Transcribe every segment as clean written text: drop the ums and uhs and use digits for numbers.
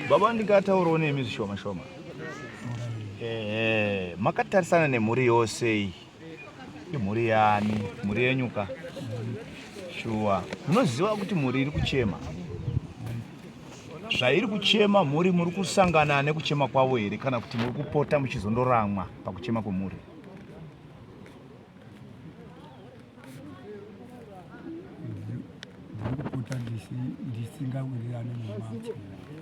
Baba ndingataurawo nemi zvishoma shoma. Ehe, makatarisana nemhuri yose iyi. Imhuri yani? Mhuri yenyu ka? Shuwa. Munoziva kuti mhuri iri kuchema? Zvairi kuchema mhuri muri kusangana nekuchema kwavo here kana kuti muri kupota muchizondoramwa pakuchema kwemhuri?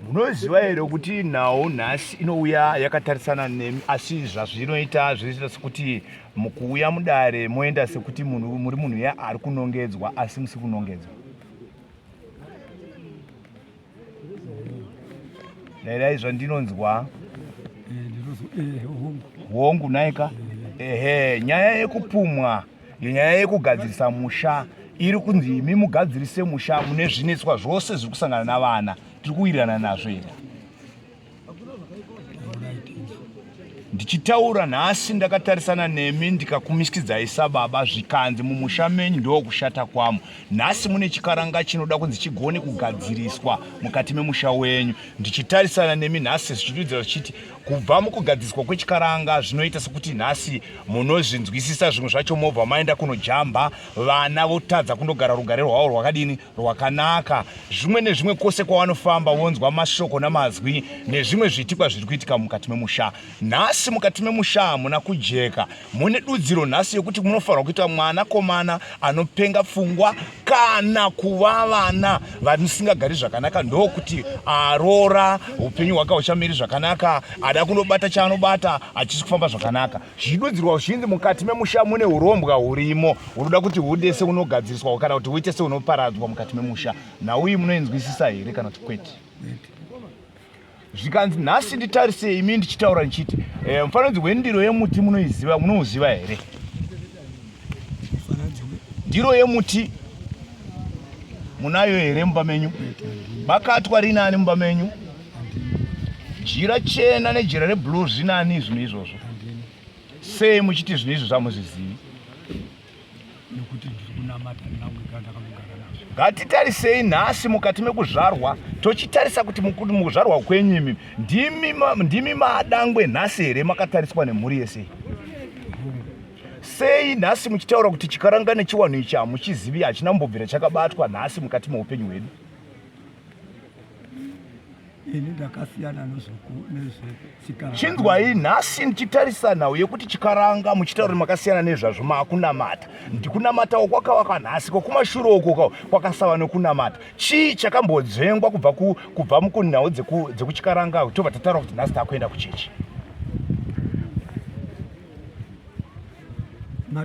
Munoziva here kuti nhau nhasi inouya yakatarisana nemi asi zvazvinoita zvinoita sekuti mukuuya mudare moenda sekuti munhu muri munhu ya ari kunongedzwa asi musi kunongedzwa. Dairai zvandinonzwa. Eh, Hongu naika. Ehe, nyaya yekupumwa nyaya yekugadzirisa musha iri kunzi imi mugadzirise musha mune zvinetswa zvose zviri kusangana navana tiri kuwirirana nazvo here ndichitaura nhasi ndakatarisana nemi ndikakumisikidzai sababa zvikanzi mumusha menyu ndokushata kwamo nhasi mune chikaranga chinoda kunzi chigone kugadziriswa mukati memusha wenyu ndichitarisana nemi nhasi zvichidudzira zvichiti kubva mukugadziriswa kwechikaranga zvinoita sekuti nhasi munozvinzwisisa zvimwe zvacho mobva maenda kunojamba vana votadza kundogara rugare rwavo rwakadini rwakanaka zvimwe nezvimwe kwose kwavanofamba vonzwa mashoko namazwi nezvimwe zviitikwa zviri kuitika mukati memusha nhasi mukati memusha hamuna kujeka mune dudziro nhasi yekuti munofanirwa kuita mwanakomana anopenga pfungwa kana kuva vana vanisingagari zvakanaka ndokuti aroora upenyu hwake hauchamiri zvakanaka ada kunobata chaanobata hachisi kufamba zvakanaka zvichidudzirwa zvichinzi mukati memusha mune urombwa hurimo hunoda kuti hude seunogadziriswa kana kuti huite seunoparadzwa mukati memusha nhau iyi munoinzwisisa here kana kuti kwete zvikanzi nhasi nditarise imi ndichitaura ndichiti eh, mufananidzo wendiro yemuti munoiziva munouziva here ndiro yemuti munayo here mumba menyu bakatwa rinani mumba menyu jira chena nejira reblue zvinani zvinhu izvozvo sei muchiti zvinhu izvo zvamuzvizivi nekuti ndiri kunamata ndinangwega ndakangogara nazvo ngatitarisei nhasi mukati mekuzvarwa tochitarisa kuti mukuzvarwa kwenyu imi ndimi ndimi madangwe nhasi here makatariswa nemhuri yese sei nhasi muchitaura kuti chikaranga nechiwanhu ichi hamuchizivi hachina kumbobvira chakabatwa nhasi mukati meupenyu hwedu ini ndakasiyana nezvechikaranga chinzwai nhasi ndichitarisa nhau yekuti chikaranga muchitaura kuti makasiyana nezvazvo maakunamata ndikunamatawo kwakava kwanhasi kokumashure uko kwakasava nokunamata chii chakambodzvengwa kubva kubva mukunhau dzekuchikaranga tobva tataura kuti nhasi takuenda kuchechi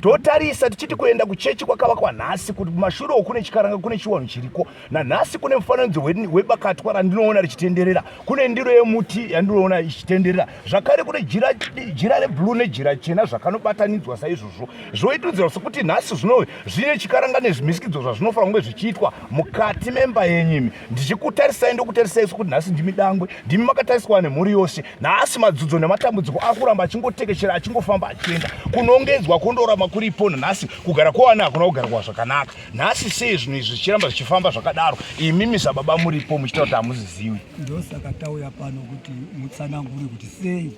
Totarisa tichiti kuenda kuchechi kwakava kwanhasi kuti kumashure uku kune chikaranga kune chiwanhu chiriko nanhasi kune mufananidzo webakatwa randinoona richitenderera kune ndiro yemuti yandinoona ichitenderera zvakare kune jira, jira reblue nejira chena zvakanobatanidzwa saizvozvo zvoitudzira sekuti nhasi zvino zvine chikaranga nezvimisikidzo zvazvinofanira kunge zvichiitwa mukati memba yenyu imi ndichikutarisai ndokutarisai sekuti nhasi ndimi dangwe ndimi makatariswa nemhuri yose Nhasi madzudzo nematambudziko akuramba achingotekeshera achingofamba achienda. Kunongedzwa kondoramba kuripo nhasi kugara kwewana hakuna kugara kwa zvakanaka. Nhasi sei zvinhu izvi zvichiramba zvichifamba zvakadaro imimi sababa muripo muchitaura kuti hamuziziwi. Ndosaka tauya pano kuti mutsanangure kuti sei.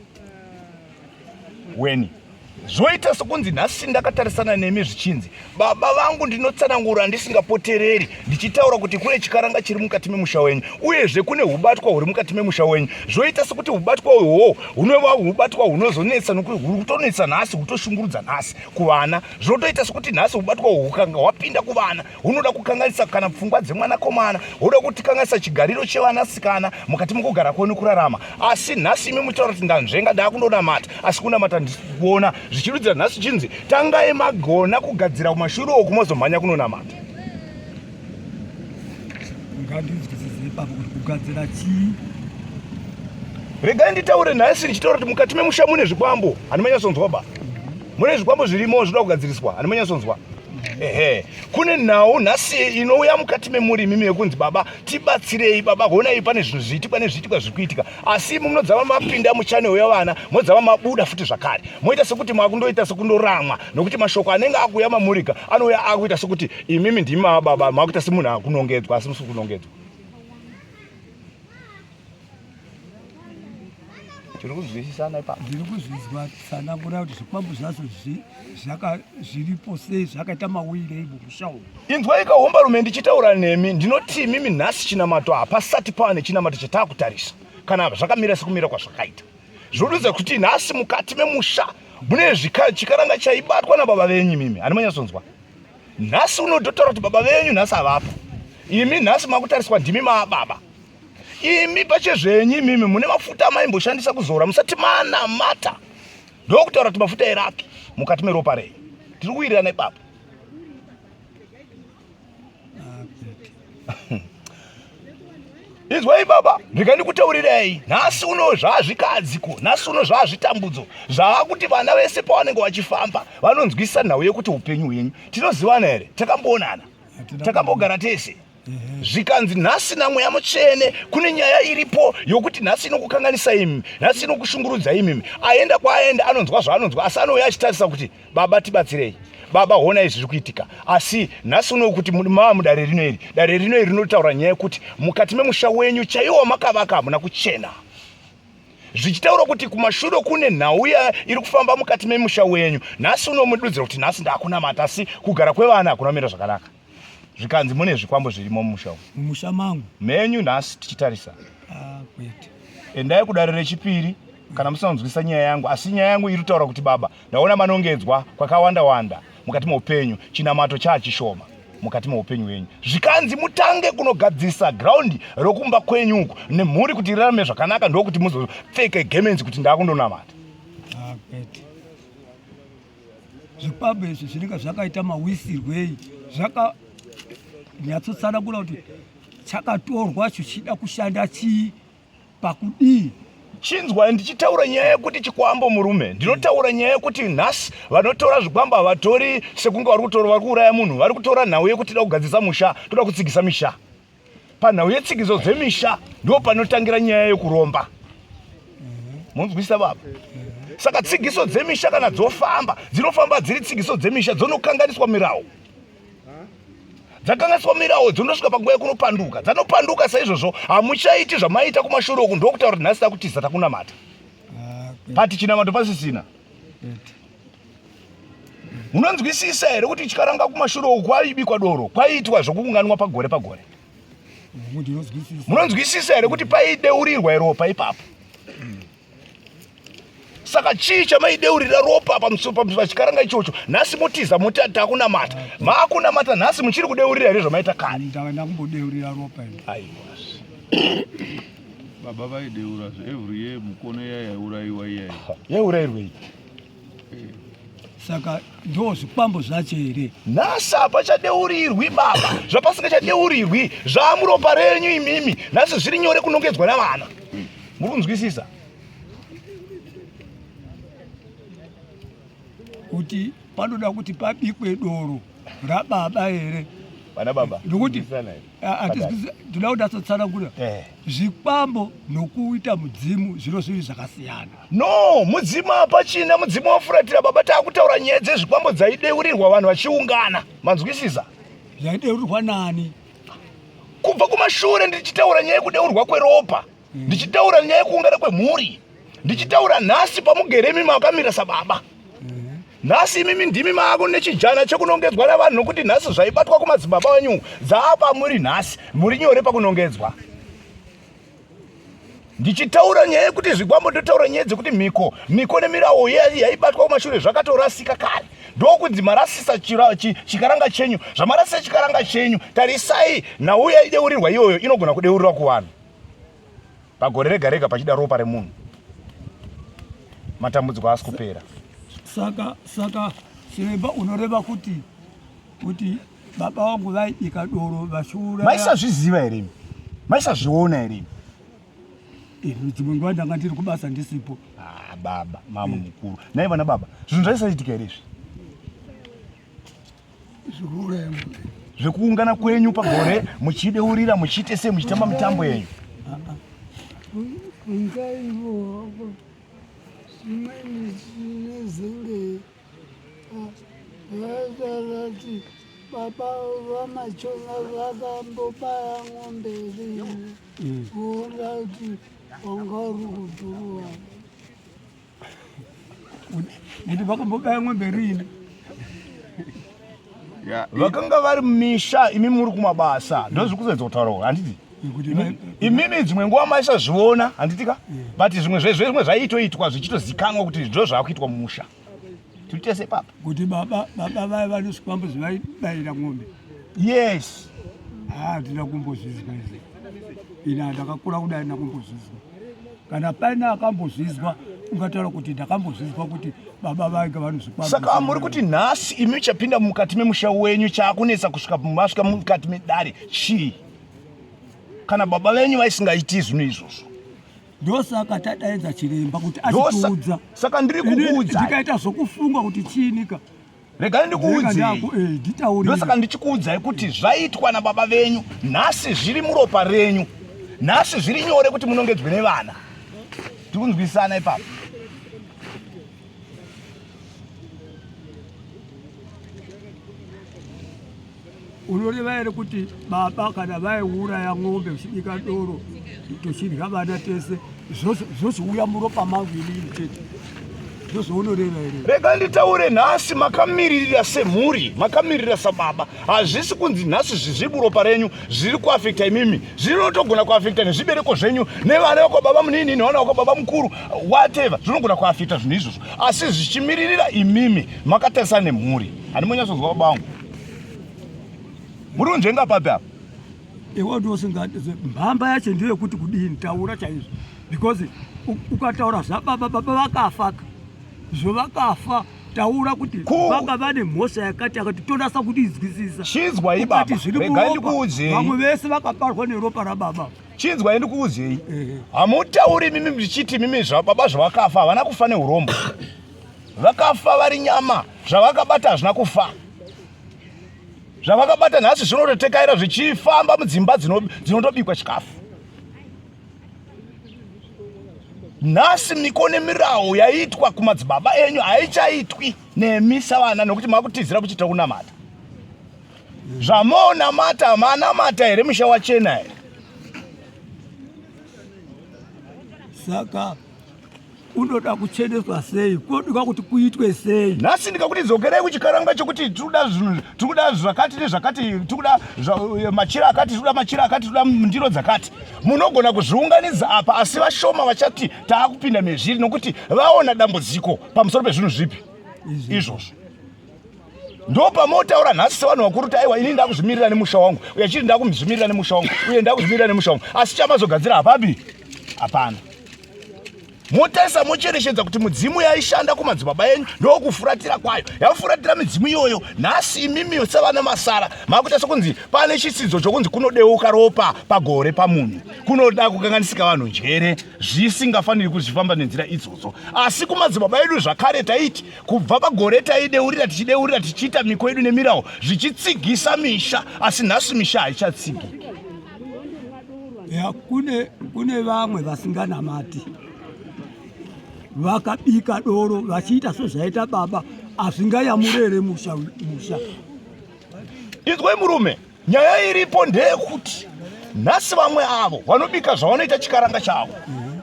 Weni zvoita sokunzi nhasi ndakatarisana nemi zvichinzi baba vangu ndinotsanangura ndisingapotereri ndichitaura kuti kune chikaranga chiri mukati memusha wenyu uyezve kune ubatwa huri mukati memusha wenyu zvoita sekuti ubatwa uhwohwo hunova ubatwa hunozonetsa nokuti huri kutonetsa nhasi hutoshungurudza nhasi kuvana zvotoita sekuti nhasi ubatwa uhwu hukanga hwapinda kuvana hunoda kukanganisa kana pfungwa dzemwanakomana hunoda kutikanganisa chigariro chevanasikana mukati mekugara kwenu kurarama asi nhasi imi muchitaura kuti ndanzvenga ndaakundonamata asi kunamata ndikuona zvichirudzira nhasi chinzi tangai magona kugadzira kumashure uku mozomhanya kunonamata ngandinzwisise ipapo kuti kugadzira chii regai nditaure nhasi ndichitaura kuti mukati memusha mune zvikwambo handimanyatsonzwa ba mune zvikwambo zvirimo zvinoda kugadziriswa handimanyatsonzwa. Ehe, kune nhau nhasi inouya mukati memuri imimi yekunzi baba tibatsirei, baba honai pane zvinhu zviitikwa nezviitikwa zviri kuitika, asi imi munodzava mapinda muchannel yevana, modzava mabuda futi zvakare, moita sekuti makundoita sekundoramwa, nokuti mashoko anenge akuuya mamurika anouya akuita sekuti imimi ndimi mava baba, makuita semunhu akunongedzwa, asi musi kunongedzwa. Tiri kunzwisisana ipapo. Ndiri kuzvinzwa tsanangura kuti zvikwambo zvacho zviripo sei zvakaita mawirei mumusha umu. Inzwai kahombarume ndichitaura nemi ndinoti imimi nhasi chinamato hapasati pava nechinamato chatakutarisa kana zvakamira sekumira kwazvakaita. Zvodudza kuti nhasi mukati memusha mune chikaranga chaibatwa nababa venyu imimi. Hani manyatsonzwa? Nhasi unototaura kuti baba venyu nhasi havapo. Imi nhasi makutariswa ndimi maababa. Imi pachezvenyu imimi mune mafuta amaimboshandisa kuzora musati manamata. Ndokutaura kuti mafuta erapi mukati meropa renyu. Tiri kuwirirana ipapo. Inzwai baba, ndikandikutaurirai nhasi uno zvazvikadziko, nhasi uno zvazvitambudzo, zvaakuti vana vese pavanenge vachifamba vanonzwisisa nhau yekuti upenyu hwenyu tinozivana here, takamboonana, takambogara tese zvikanzi nhasi namweya mutsvene kune nyaya iripo yokuti nhasi inokukanganisa imi, nhasi inokushungurudza imimi. Aenda kwaaenda anonzwa zvaanonzwa, asi anouya achitarisa kuti Baba tibatsirei. Baba honai zviri kuitika. Asi nhasi uno kuti mava mudare rino iri. Dare rino iri rinotaura nyaya yekuti mukati memusha wenyu chaiwo wamakavaka hamuna kuchena. Zvichitaura kuti kumashure kune nhau ya iri kufamba mukati memusha wenyu. Nhasi uno mududzira kuti nhasi ndakunamata asi kugara kwevana hakuna kumira zvakanaka. Zvikanzi mune zvikwambo zvirimo mumusha umu. Mumusha mangu. Menyu nhasi tichitarisa. Ah, kwete. Endai kudare rechipiri kana musina kunzwisisa nyaya yangu, asi nyaya yangu iri kutaura kuti baba, ndaona manongedzwa kwakawanda wanda mukati meupenyu, chinamato chaachishoma mukati meupenyu hwenyu. Zvikanzi mutange kunogadzirisa ground rokumba kwenyu uku nemhuri kuti rirarame zvakanaka, ndokuti muzopfeke gemenzi kuti ndakundonamata. Ah, kwete. Zvikwambo izvi zvinenge zvakaita mawisirwei zvakanyatsotsanangura kuti chakatorwa chichida kushanda chii pakudii. Chinzwa ndichitaura nyaya yekuti chikwambo murume, ndinotaura nyaya yekuti nhasi vanotora zvikwambo havatori sekunge vari kutora vari kuuraya munhu, vari kutora nhau yekuti toda kugadzirisa musha, toda kutsigisa misha. Panhau yetsigiso dzemisha ndipo panotangira nyaya yekuromba. Munzwisisa baba? Saka tsigiso dzemisha kana dzofamba, dzinofamba dziri tsigiso dzemisha dzonokanganiswa mirawo. Dzakanganiswa mirawo dzonosvika panguva yekunopanduka. Dzanopanduka saizvozvo hamuchaiti zvamaiita kumashure uku, ndokutaura kuti nhasi takutiza takunamata. Pati chinamato pasisina. Munonzwisisa here kuti chikaranga kumashure uku kwaibikwa doro, kwaiitwa zvokuunganwa pagore pagore? Munonzwisisa here kuti paideurirwa ropa ipapo? Saka chii chamaideurira ropa pachikaranga ichocho? Nhasi motiza moti takunamata. Maakunamata nhasi muchiri kudeurira here zvamaita kare? Ndakumbodeurira ropa ini. Aiwa. Baba vaideura every year mukono iya yaiurayiwa iya. Yaiurayirwei? Saka ndo zvikwambo zvacho here? Nhasi hapachadeurirwi baba, zvapasingachadeurirwi zvaamuropa renyu imimi. Nhasi zviri nyore kunongedzwa navana. Muri kunzwisisa? Kuti panoda kuti pabikwe doro rababa here? Vana baba. Nokuti ndinoda kuti atsotsanangura eh. zvikwambo nokuita mudzimu zviro zviri zvakasiyana. No, mudzimu hapachina, mudzimu wafuratira baba. Taakutaura nyaya dzezvikwambo dzaideurirwa vanhu vachiungana. Manzwisisa? Zvaideurirwa nani? Kubva kumashure ndichitaura nyaya yekudeurwa kweropa, ndichitaura nyaya yekuungana kwemhuri, ndichitaura nhasi pamugere imi makamira sababa. Nhasi imimi ndimi maako nechijana chekunongedzwa navanhu nokuti nhasi zvaibatwa kumadzibaba venyu dzaapa muri nhasi muri nyore pakunongedzwa. Ndichitaura nyaya yekuti zvikwambo ndotaura nyaya dzekuti mhiko mhiko nemirawo yaibatwa kumashure zvakatorasika kare ndokunzi marasisa chikaranga chenyu zvamarasisa chikaranga chenyu tarisai nhau yaideurirwa iyoyo inogona kudeurirwa kuvanhu pagore rega rega pachida ropa remunhu matambudziko haasi kupera saka saka chiremba unoreva kuti kuti baba vangu vaibika doro vachiuraya maisazviziva here imi maisazviona here imi Ini dzimwe nguva ndanga ndiri kubasa ndisipo ah, baba mama mukuru nai vana baba zvinhu zvaisaitika here izvi Zvekuuraya mombe. Zvekuungana kwenyu pagore muchideurira muchiite sei muchitamba mitambo yenyu? Kungaivo zvimweni zvinezenge vakarati baba vamachona vakambobaya ng'ombe rini kuona kuti wanga uri kudhuruwa. Kuti vakambobaya ng'ombe rini? Vakanga vari mumisha, imi muri kumabasa, ndozviri kuzoedza kutaura handiti? Imimi dzimwe nguva maisazviona handiti ka? But zvimwe zvezvimwe zvaitoitwa zvichitozikanwa kuti ndo zvakuitwa mumusha. Tiri tese ipapa. Kuti baba baba vaya vane zvikwambo zvivaibayira ng'ombe. Yes. Ah, ndina kumbozvizwa izvi. Ina ndakakura kudai ndina kumbozvizwa. Kana paine akambozvizwa ungataura kuti ndakambozvizwa kuti baba vainge vane zvikwambo. Saka muri kuti nhasi imi uchapinda mukati memusha wenyu chaakunetsa kusvika masvika mukati medare chii? Kana baba venyu vaisingaiti zvinhu izvozvo. Ndosaka tadaidza chiremba kuti achitiudza. Saka ndiri kukuudza. Ndikaita zvokufunga kuti chiinika. Regai ndikuudzei. Eh, Ndosaka ndichikuudzai kuti zvaitwa nababa venyu nhasi zviri muropa renyu. Nhasi zviri nyore kuti munongedzwe nevana. Tikunzwisana ipapo. Unoreva here kuti baba kana vaiuraya ng'ombe vachibika doro tochidya vana tese zvozouya muropa mangu inini chete ndozvaunoreva here? Rega nditaure nhasi, makamiririra semhuri, makamirira sababa. Hazvisi kunzi nhasi zvizvi muropa renyu zviri kuafekta imimi, zvinotogona kuafekta nezvibereko zvenyu nevana vekwababa munini nevana vekwababa mukuru, whatever, zvinogona kuafekta zvinhu izvozvo, asi zvichimiririra imimi makatarisana nemhuri. Handimonyatsonzwa baba vangu. Muri kunzvenga papi apa? Iwe ndosinga mhamba yacho ndeyekuti kudini taura chaizvo because ukataura zvababa baba vakafa ka zvovakafa taura kuti vanga vane mhosva yakati yakati tonasa kudinzwisisa. Chinzwai baba, regai ndikuudzei. Vamwe vese vakaparwa neropa rababa. Chinzwai ndikuudzei. Hamutauri mimi muchiti mimi zvababa zvavakafa havana kufa neurombo. Vakafa vari nyama, zvavakabata hazvina kufa. Zvavakabata nhasi zvinototekaira zvichifamba mudzimba dzinotobikwa chikafu. Nhasi miko nemirawo yaiitwa kumadzibaba enyu haichaitwi nemi savana nokuti makutizira kuchiita kunamata. Zvamonamata manamata here musha wachena here? Saka unoda kucheneswa sei kunodikwa kuti kuitwe sei nhasi ndikakuti dzokerei kuchikaranga chokuti tikuda zvinhu tikuda zvakati nezvakati tikuda eh, machira akati tikuda machira akati tikuda ndiro dzakati munogona kuzviunganidza apa asi vashoma vachati taakupinda mezviri nokuti vaona dambudziko pamusoro pezvinhu zvipi izvozvo ndopamotaura nhasi sevanhu vakuru kuti aiwa ini ndakuzvimirira nemusha wangu uye chiri ndakuzvimirira nemusha wangu uye ndakuzvimirira nemusha wangu asi chamazogadzira hapabi hapana motarisa mocherechedza kuti mudzimu yaishanda kumadzibaba enyu ndokufuratira kwayo yafuratira midzimu iyoyo nhasi imimi sevana masara makuita sekunzi pane chitsidzo chokunzi kunodeuka ropa pagore pamunhu kunoda kukanganisika vanhu njere zvisingafaniri kuzvifamba nenzira idzodzo asi kumadzibaba edu zvakare taiti kubva pagore taideurira tichideurira tichiita miko yedu nemirawo zvichitsigisa misha asi nhasi misha haichatsigiki Ya, kune kune vamwe vasinganamati vakabika doro vachiita sezvaita baba azvingayamure here musha musha Inzwai murume, nyaya iripo ndeyekuti nhasi vamwe avo vanobika zvavanoita chikaranga chavo.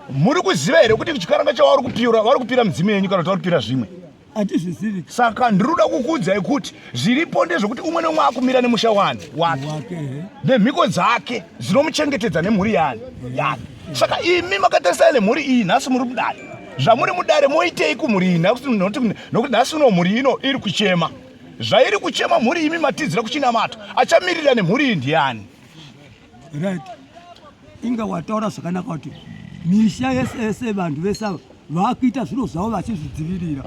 Muri kuziva here kuti chikaranga chavo vari kupira vari kupira midzimu yenyu kana kuti vari kupira zvimwe? Hatizvizivi. Saka ndiri kuda kukuudzai kuti zviripo ndezvekuti umwe neumwe akumira nemusha wani wake nemhiko dzake dzinomuchengetedza nemhuri yani yake. Saka imi makatarisana nemhuri iyi nhasi muri mudare, zvamuri mudare moitei kumhuri iyi nokuti nhasi uno mhuri ino iri kuchema zvairi kuchema mhuri imi matizira kuchinamato achamirira nemhuri iyi ndiyani? Right. Inga wataura zvakanaka kuti misha yese yese vanhu vese ava vakuita zviro zvavo vachizvidzivirira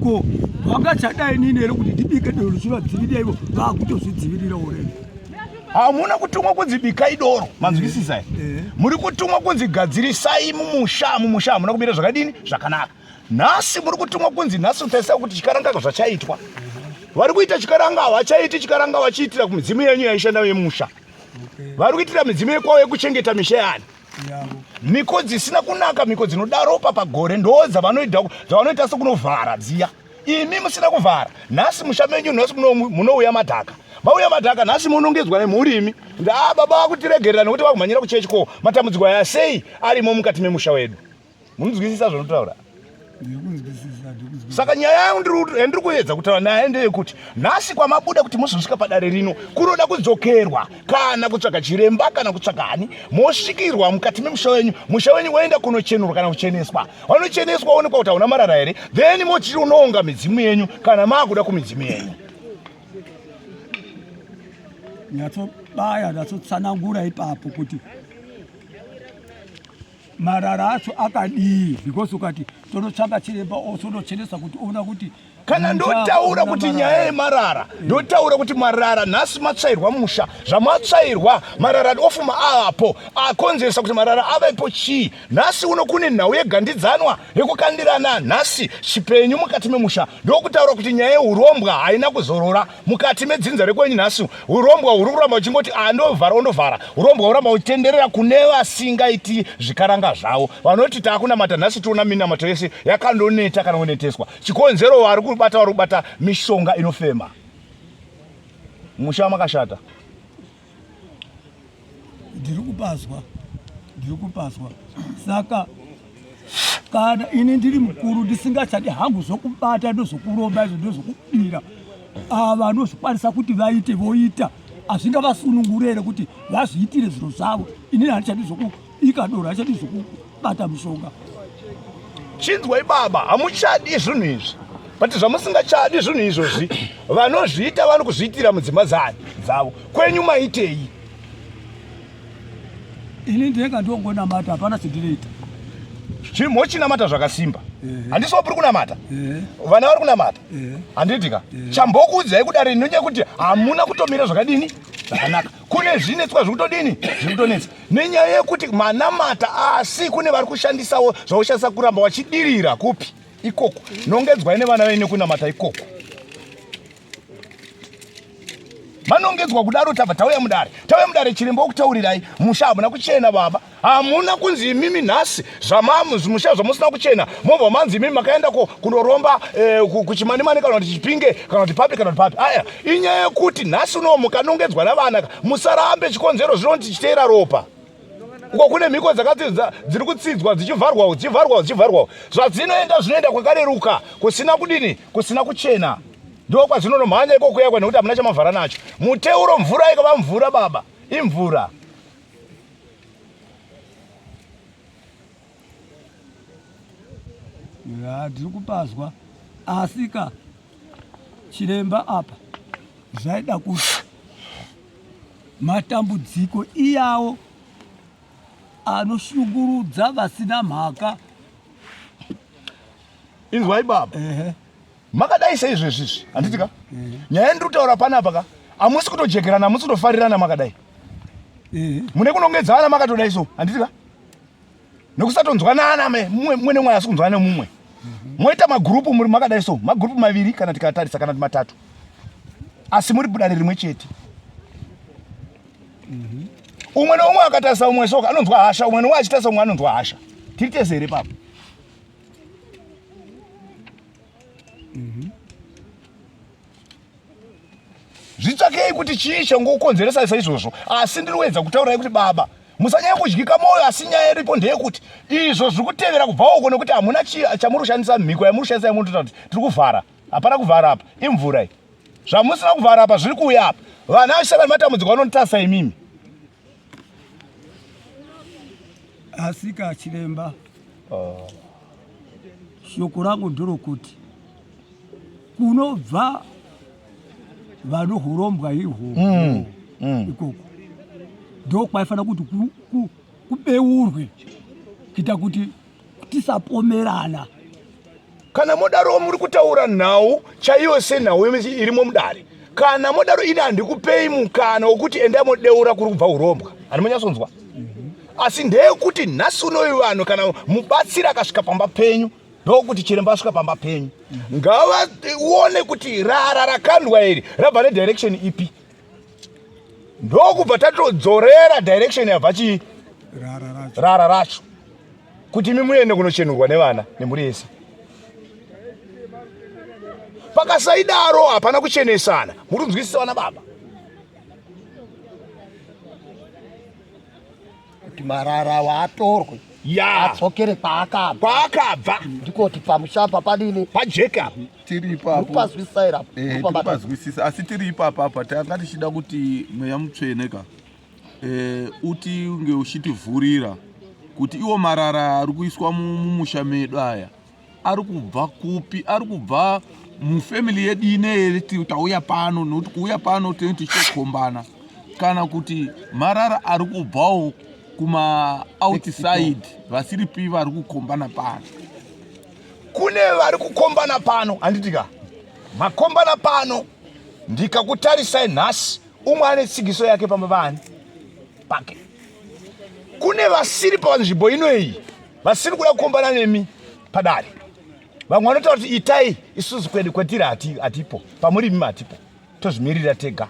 ko vangachadai nini here kuti ndibike doro richivadzivirira ivo vakutozvidzivirira oreni hamuna kutumwa kunzi bikai doro manzwisisa eh, eh. muri kutumwa kunzi gadzirisai mumusha mumusha hamuna kumira zvakadini zvakanaka nhasi muri kutumwa kunzi nhasi utarisai kuti chikarangaka zvachaitwa Vari kuita chikaranga havachaiti chikaranga vachiitira kumidzimu yenyu yaishanda yemusha. Vari kuitira midzimu yekwavo yekuchengeta misha yani. Mhiko dzisina kunaka, mhiko dzinoda ropa pagore ndo dzavanoita dzavanoita sekunovhara dziya. Imi musina kuvhara nhasi musha menyu nhasi munouya madhaka. Mauya madhaka nhasi munongedzwa nemhuri imi. Ndaa baba vakutiregerera nekuti vakumhanyira kuchechi ko matambudziko aya sei arimo mukati memusha wedu. Munonzwisisa zvanotaura? Saka nyaya yangu yandiri kuedza kutaura naye ndeyekuti nhasi kwamabuda kuti muzosvika padare rino kunoda kudzokerwa kana kutsvaga chiremba kana kutsvaga hani mosvikirwa mukati memusha wenyu musha wenyu woenda kunochenurwa kana kucheneswa wanocheneswa woonekwa kuti hauna marara here then mochiri unoonga midzimu yenyu kana maakuda kumidzimu yenyu nyatsobaya nyatsotsanangura ipapo kuti marara acho akadii because ukati tonotsvaka chiremba osonochenesa kuti ona kuti kana ndotaura kuti nyaya yemarara ndotaura kuti marara nhasi matsvairwa musha zvamatsvairwa marara ofuma avapo akonzeresa kuti marara avepo chii nhasi uno kune nhau yegandidzanwa yekukandirana nhasi chipenyu mukati memusha ndokutaura kuti nyaya yeurombwa haina kuzorora mukati medzinza rekwenyu nhasi urombwa huri kuramba uchingoti andovhara ah, ondovhara urombwa huramba uchitenderera kune vasingaiti zvikaranga zvavo vanoti taakunamata nhasi tiona minamato yese yakandoneta kana kuneteswa chikonzero vari kubata vari kubata mishonga inofema musha makashata ndiri kupazwa ndiri kupazwa saka kana ini ndiri mukuru ndisingachadi hangu zvokubata ndozvokuromba izvo ndozvokubira ava vanozvikwanisa kuti vaite voita hazvingavasunungure here kuti vazviitire zviro zvavo inini handichadi zvokuika doro handichadi zvokubata mushonga chinzwai baba hamuchadi zvinhu izvi but zvamusingachadi zvinhu izvozvi vanozviita vanokuzviitira mudzimba dzani dzavo kwenyu maitei ini ndega ndongonamata hapana chendinoita chimochinamata zvakasimba handisi wapuri kunamata vana vari kunamata handiti ka chambokuudzai kudare ndinonyaya kuti hamuna kutomira zvakadini zvakanaka kune zvinetswa zviri kutodini zviri kutonetsa nenyaya yekuti manamata asi kune vari kushandisawo zvaushandisa kuramba wachidirira kupi ikoko nongedzwai nevana venyu nekunamata ikoko manongedzwa kudaro tabva tauya mudare tauya mudare chiremba wokutaurirai musha hamuna kuchena baba hamuna kunzi imimi nhasi zvamamusha zvamusina kuchena mobva manzi imimi makaenda kunoromba eh, kuchimanimani kana kuti chipinge kana kuti papi kana kuti papi aya inyaya yekuti nhasi unowo mukanongedzwa navana musarambe chikonzero zvinonzi chiteera ropa uko kune mhiko dzakati dziri kutsidzwa dzichivharwawo dzichivharwawo dzichivharwawo zvadzinoenda zvinoenda kwakareruka kusina kudini kusina kuchena ndo kwazvinonomhanya iko kuya nekuti hamuna chamavhara nacho muteuro mvura ikava mvura baba imvura ya ndiri kupazwa asika chiremba apa zvaida kuti matambudziko iyawo anoshungurudza vasina mhaka inzwai baba makadai seizvezvi izvi handiti ka nyaya yandiri kutaura panapa ka hamusi kutojekerana hamusi kutofarirana makadai mune kunongedzana makatodai so handiti ka nekusatonzwanana mumwe nemumwe asi kunzwana nemumwe moita magurupu muri makadai so magurupu maviri kana tikatarisa kana matatu asi muri budare rimwe chete umwe neumwe akatarisa umwe so anonzwa hasha umwe neumwe achitarisa umwe anonzwa hasha tiri tese here papo Zvitsvakei kuti chii changokonzeresa saizvozvo asi ndiri kuedza kutaurai kuti baba musanyanya kudyika mwoyo asi nyaya iripo ndeyekuti izvo zviri kutevera kubva uko nekuti hamuna chamuri kushandisa mhiko yamuri kushandisa yamunotoita kuti tiri kuvhara hapana kuvhara apa imvura iyi zvamusina kuvhara apa zviri kuuya apa vana vachisangana matambudziko vanonotasa imimi asika chiremba oh. Shoko rangu ndorokuti kunobva vanohurombwa ihwo mm, mm. ikoko ndokwaifanira kuti kubeurwe kuita kuti tisapomerana kana modaro muri kutaura nhau chaiyo senhau irimo mudare kana modaro ini handikupei mukana wokuti endai modeura kuri kubva urombwa handimonyatsonzwa mm -hmm. asi ndeyekuti nhasi unoyu vanhu kana mubatsiri akasvika pamba penyu Ndokuti chiremba asvika pamba penyu, ngavaone kuti rara rakandwa iri rabva nedirection ipi. Ndokubva tatodzorera direction yabva chii rara racho, kuti imi muende kunochenurwa nevana nemhuri yese. Pakasaidaro hapana kuchenesana. Muri kunzwisisa vana baba? Kuti marara awa atorwe ya adzokere kwaakabva, kwaakabva. Ndikoti pamushamba padini pajeka. Tiri ipapo. Mupazwisisa here apo? Eh, Mupabata. Tiripazwisisa, asi tiri ipapo apa tanga tichida kuti Mweya Mutsvene ka uti unge uchitivhurira kuti iwo marara ari kuiswa mumusha medu aya ari kubva kupi, ari kubva mufamily yedu ine here tauya pano, nokuti kuuya pano tinenge tichitokombana, kana kuti marara ari kubvawo kuma outside vasiripi vari kukombana pano. Kune vari kukombana pano, handiti ka? Makombana pano, ndikakutarisai nhasi, umwe ane tsigiso yake pamba paani pake. Kune vasiri panzvimbo ino iyi vasiri kuda kukombana nemi padare. Vamwe vanotaura kuti itai isusu kwedu kwetiri hatipo, pamuri imi hatipo, tozvimirira tega.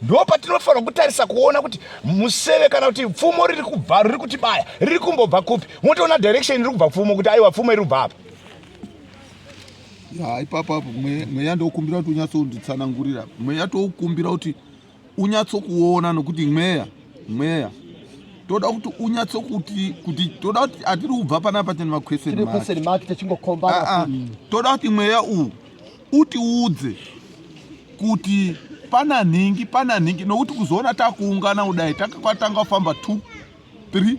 Ndo patinofanira kutarisa kuona kuti museve kana kuti pfumo riri kubva, riri kutibaya, riri kumbobva kupi. Motoona direction iri kubva pfumo kuti aiwa, pfumo iri kubva apa. Ya, ipapo apo Mweya ndokumbira kuti unyatsonditsanangurira. Mweya toukumbira kuti unyatsokuona, nokuti mweya toda kuti unyatsokuti kuti toda kuti hatiri kubva panapa tine maquestion tine mark. Question mark techingokombana. Ah, ah. Toda kuti mweya uwu utiudze kuti pana nhingi, pana nhingi, nokuti kuzoona takuungana kudai takakwatanga kufamba 2 3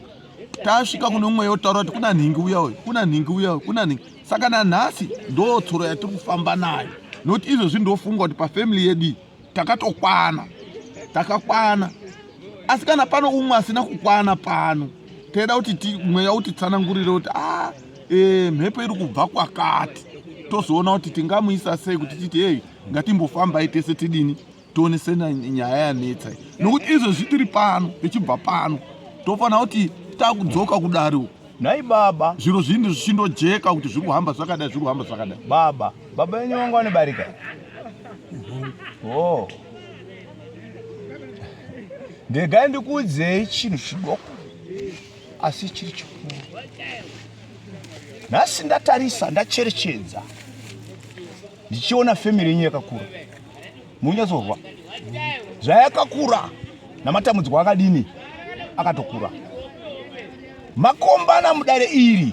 tasvika kune mweya otaura kuti kuna nhingi uya uyu, kuna nhingi uya uyu, kuna nhingi. Saka nanhasi ndo tsoro yatiri kufamba nayo, nokuti izvozvi ndofunga kuti pafamily yedu iyi takatokwana, takakwana, asi kana pano umwe asina kukwana pano, toda kuti mweya utitsanangurire kuti a mhepo iri kubva kwakati, tozoona kuti tingamuisa sei kuti titi ei ngatimbofambai tese tidini tionesena nyaya yanetsa iyi. Nokuti izvozvi tiri pano tichibva pano tofanira kuti takudzoka kudare uku. Nhai baba, zviro zvinhu zvichindojeka kuti zviri kuhamba zvakadai, zviri kuhamba zvakadai. Baba, baba venyu vanga vane barika? Oh. Ndegai ndikuudzei chinhu chidoko asi chiri chikuru. Nhasi ndatarisa, ndacherechedza ndichiona family yenyu yakakura. Munyatsozwa zvayakakura namatambudziko akadini akatokura. Makombana mudare iri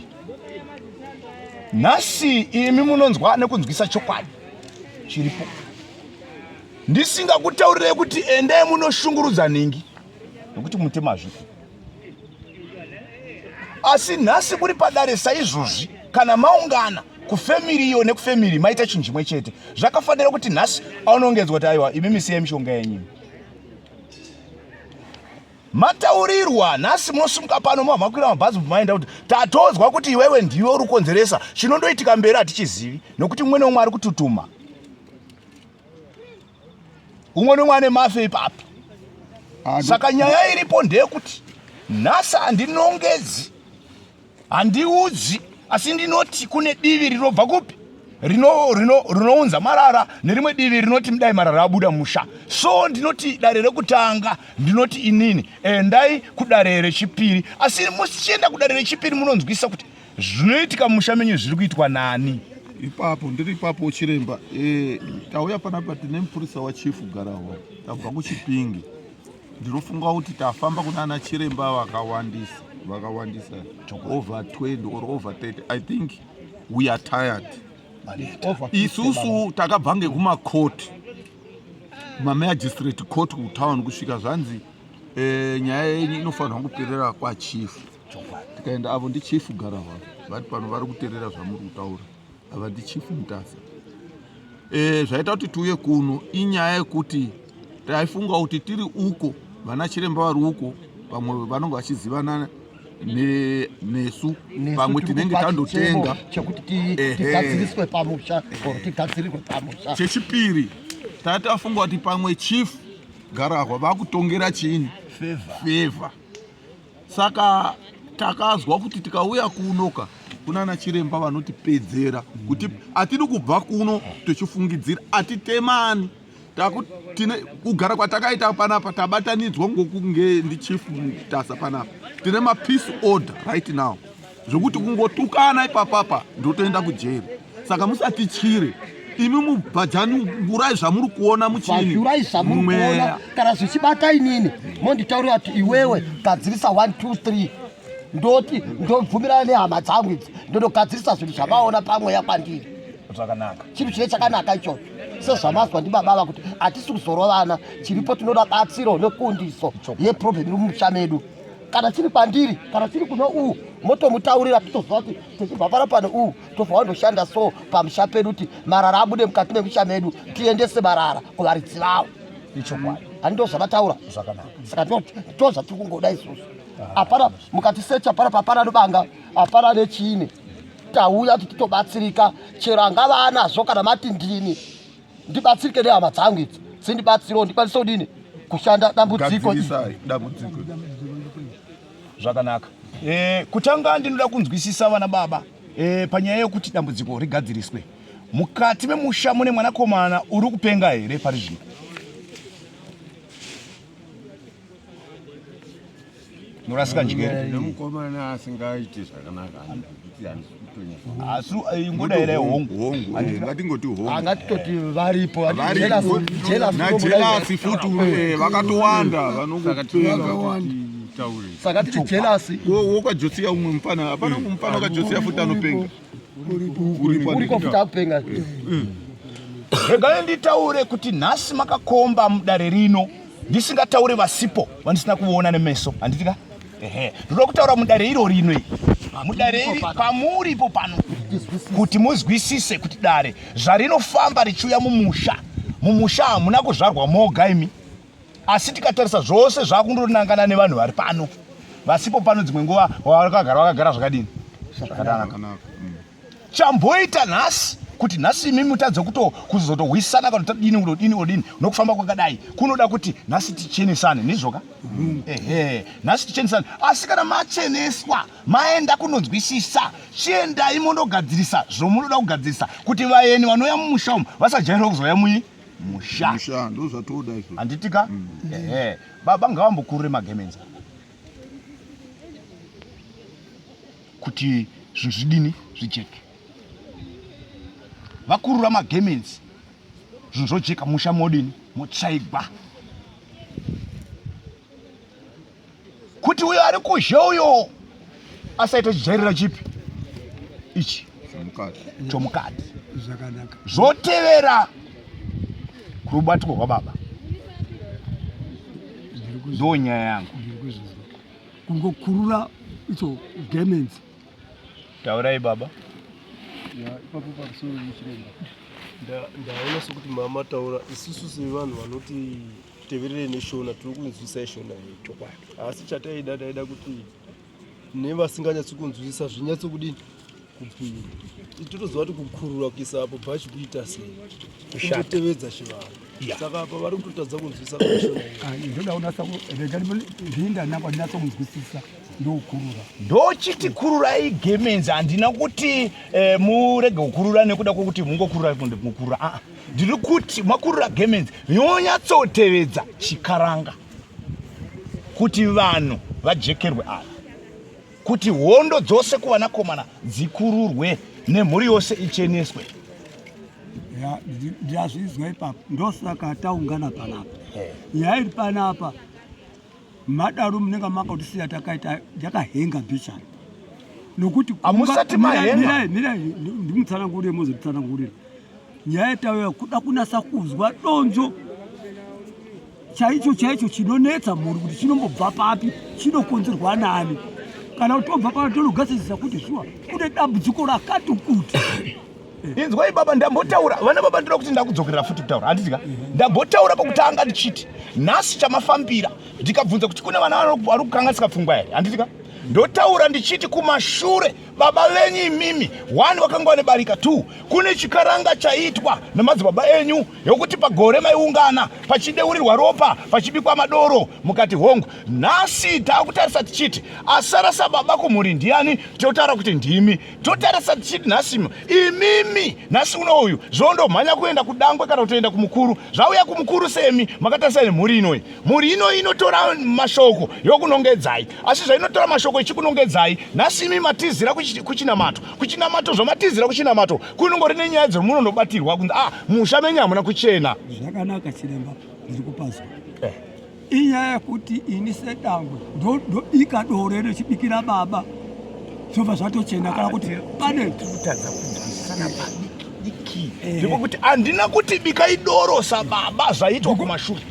nhasi, imi munonzwa nekunzwisa chokwadi chiripo. Ndisingakutaurirei kuti endai munoshungurudza nhingi, nokuti mutemo hazviko. Asi nhasi muri padare saizvozvi, kana maungana kufamily iyo nekufamily maita chinhu chimwe chete, zvakafanira kuti nhasi aunongedzwa kuti aiwa, imi misiyai mishonga yenyu. Mataurirwa nhasi, munosimuka pano mamakwira mabhazi maenda kuti tatozwa kuti iwewe ndiwe uri kukonzeresa. Chinondoitika mberi hatichizivi, nokuti mumwe neumwe ari kututuma, umwe neumwe ane mafe ipapo. Saka nyaya iripo ndeyekuti nhasi handinongedzi, handiudzi, asi ndinoti kune divi rinobva kupi rinounza rino, rino marara, nerimwe divi rinoti mudai marara abuda musha. So ndinoti dare rekutanga, ndinoti inini endai kudare rechipiri, asi muchienda kudare rechipiri munonzwisa kuti zvinoitika mumusha menyu zviri kuitwa nani. Ipapo ndiri ipapo chiremba. Tauya panapa tine mupurisa wachief Garahwa, tabva kuChipingi. Ndinofunga kuti tafamba kunana chiremba vakawandisa, vakawandisa, over 20 or over 30. I think we are tired. Isusu takabva ngekumakoti, mamagistrate court kutown, kusvika zvanzi nyaya yenyu inofanirwa kuperera kwachief. Tikaenda, avo ndichief Garahwa, vati pano vari kuterera zvamuri kutaura. Ava ndichief Mutasa. Zvaita kuti tiuye kuno inyaya yekuti taifunga kuti tiri uko vana chiremba vari uko pamwe vanonge vachizivana nesu, pamwe tinenge tandotenga chekuti tigadziriswe pamusha or tigadzirirwe pamusha. Chechipiri, tatafunga kuti pamwe chief Garahwa vakutongera chiini favor, saka takazwa kuti tikauya kunoka. Kunana chiremba vanotipedzera kuti hatidi kubva kuno tichifungidzira, hatitemani. Tine kugara kwatakaita panapa, tabatanidzwa ngokunge ndichief Mutasa panapa. Tine mapeace order right now, zvekuti kungotukana ipapapa ndotoenda kujeri. Saka musatityire imi, mubhajani ngurai zvamuri kuona muchini Vashurai zvamuri kuona. Mweya. Kana zvichibata inini, monditaurira kuti iwewe gadzirisa 1 2 3, ndoti ndobvumirana nehama dzangu idzi, ndondogadzirisa zvinhu zvamaona pamweya kwandiri. Zvakanaka. Chinhu chine chakanaka ichocho, sezvamazwa ndibaba ava kuti hatisi kuzorovana. Chiripo, tinoda batsiro nekundiso yeproblem iri mumusha medu. Kana chiri kwandiri, kana chiri kuno uu, motomutaurira, titoziva kuti tichibva pano pano uu tobva wandoshanda so pamusha pedu, kuti marara abude mukati memusha medu, tiendese marara kuvaridzi vawo. Ichokwadi. Handi ndo zvavataura? Zvakanaka. Saka ndo zvatiri kungoda isusu. Hapana mukatisecha panapa, hapana nobanga, hapana nechine. Tauya kuti titobatsirika, chero angava anazvo. Kana mati ndini ndibatsirike nehama dzangu idzi, dzindibatsirewo ndikwanise kudini kushanda dambudziko iri. Gadzirisai dambudziko. Zvakanaka. Kutanga ndinoda kunzwisisa vana baba, panyaya yekuti dambudziko rigadziriswe mukati memusha, mune mwanakomana uri kupenga here pari zvino? Norasika njere. Nemukomana asingaiti zvakanaka, handikuti handisi kutonya. Asi ingoda here? Hongu. Hongu, ngatingoti hongu. Angatitoti varipo. Varipo. Najelasi futi, vakatowanda vanongopenga. Taure. Saka titi jelasi. Wokwajosiya umwe mufana, hapana umwe mufana wakajosiya futi anopenga. Uripo. Uriko futi akupenga. Regai nditaure kuti nhasi makakomba mudare rino, ndisingataure vasipo vandisina kuona nemeso, handiti ka? Ehe, ndoda kutaura mudare iro rino iri, mudare iri pamuripo pano, kuti muzwisise kuti dare zvarinofamba richiuya mumusha, mumusha hamuna kuzvarwa moga imi. Asi tikatarisa zvose zvakundonangana nevanhu vari pano, vasipo pano, dzimwe nguva vakagara vakagara zvakadini? Zvakanaka. Chamboita nhasi kuti nhasi imi mutadze kuto kuzotohwisana kana tadini kudodini kudodini nokufamba kwakadai kunoda kuti nhasi tichenesane, ndizvoka? Ehe, nhasi tichenesane. Asi kana macheneswa, maenda kunonzwisisa, chiendai mondogadzirisa zvomunoda kugadzirisa, kuti vaeni vanouya mumusha umu vasajairwa kuzouya muyi musha. Musha ndo zvatoda izvo. Handitika? Ehe, baba ngavambokurure magemenzi kuti zvinhu zvidini, zvijeke. Vakurura magemenzi, zvinhu zvojeka, musha modini, motsvaigwa, kuti uyo ari kuzhe uyo asaita chijairira chipi ichi. Chomukati. Chomukati. Zvakanaka. Zvotevera kurubatiko rwababa, ndo nyaya yangu. Ndiri kuzvizwa. Kungokurura icho garments. Taurai baba. Ya, ipapo pamusoro yechiremba, ndaona sokuti mama taura, isusu sevanhu vanoti teverere neshona tiri kunzwisisa ishona yedu. Chokwadi. Asi chataida, taida kuti nevasinganyatsi kunzwisisa zvinyatso kudini kupinda. Totoziva kuti kukurura kuisa apo bhachi kuita sei. Kushata. Kungotevedza chivanhu. Saka apa vari kutotadza kunzwisisa kwashona yedu. Ah, ndoda kunatsa rega ndindanangwa ndinatsa kunzwisisa, ndokurura. Ndochiti kururai gemenzi, handina kuti murege kukurura nekuda kwokuti mungokurura mukurura. Aa, ndiri kuti makurura gemenzi, yonyatsotevedza chikaranga kuti vanhu vajekerwe ava, kuti hondo dzose kuvanakomana dzikururwe nemhuri yose icheneswe. Ya, ndazvizwa ipapo, ndosaka taungana panapa. Nyaya iri panapa, madaro munenge makatisiya takaita yakahenga bhichana, nokuti Hamusati mahenga. Mirai, mirai, ndimutsanangurire, mozotitsanangurira. Nyaya yatauya kuda kunasa kuzwa donzo chaicho chaicho chinonetsa mhuri, kuti chinombobva papi, chinokonzerwa nani. Kana kuti tobva pano tonogadzirisa kuti shuwa kune dambudziko rakati kuti. Inzwai baba, ndambotaura vana baba, ndinoda kuti ndakudzokerera futi kutaura, handiti ka? Ndambotaura pakutanga ndichiti nhasi chamafambira, ndikabvunza kuti kune vana vari kukanganisika pfungwa here, handiti ka? Ndotaura ndichiti kumashure baba venyu imimi one vakanga vane barika, two kune chikaranga chaiitwa namadzibaba enyu yokuti pagore maiungana pachideurirwa ropa pachibikwa madoro mukati hongu. Nhasi taakutarisa tichiti asara sababa kumhuri ndiani? Totaura kuti ndimi. Totarisa tichiti nhasi imimi nhasi uno uyu zvondomhanya kuenda kudangwe kana kutoenda kumukuru. Zvauya kumukuru semi makatarisa nemhuri inoyi. Mhuri ino inotora mashoko yokunongedzai, asi zvainotora mashoko ichikunongedzai nhasi imi matizira kuchinamato. Kuchinamato zvamatizira kuchinamato kunongori nenyaya dzemunonobatirwa kunzi ah musha menyu hamuna kuchena. Zvakanaka chiremba, ndiri kupazwa. Inyaya yekuti ini sedangwe ndobika doro rechibikira baba zvobva zvatochena kana kuti pane kutadza kunzwisisana padiki diki ndiko kuti handina kuti bikai doro sababa zvaiitwa kumashure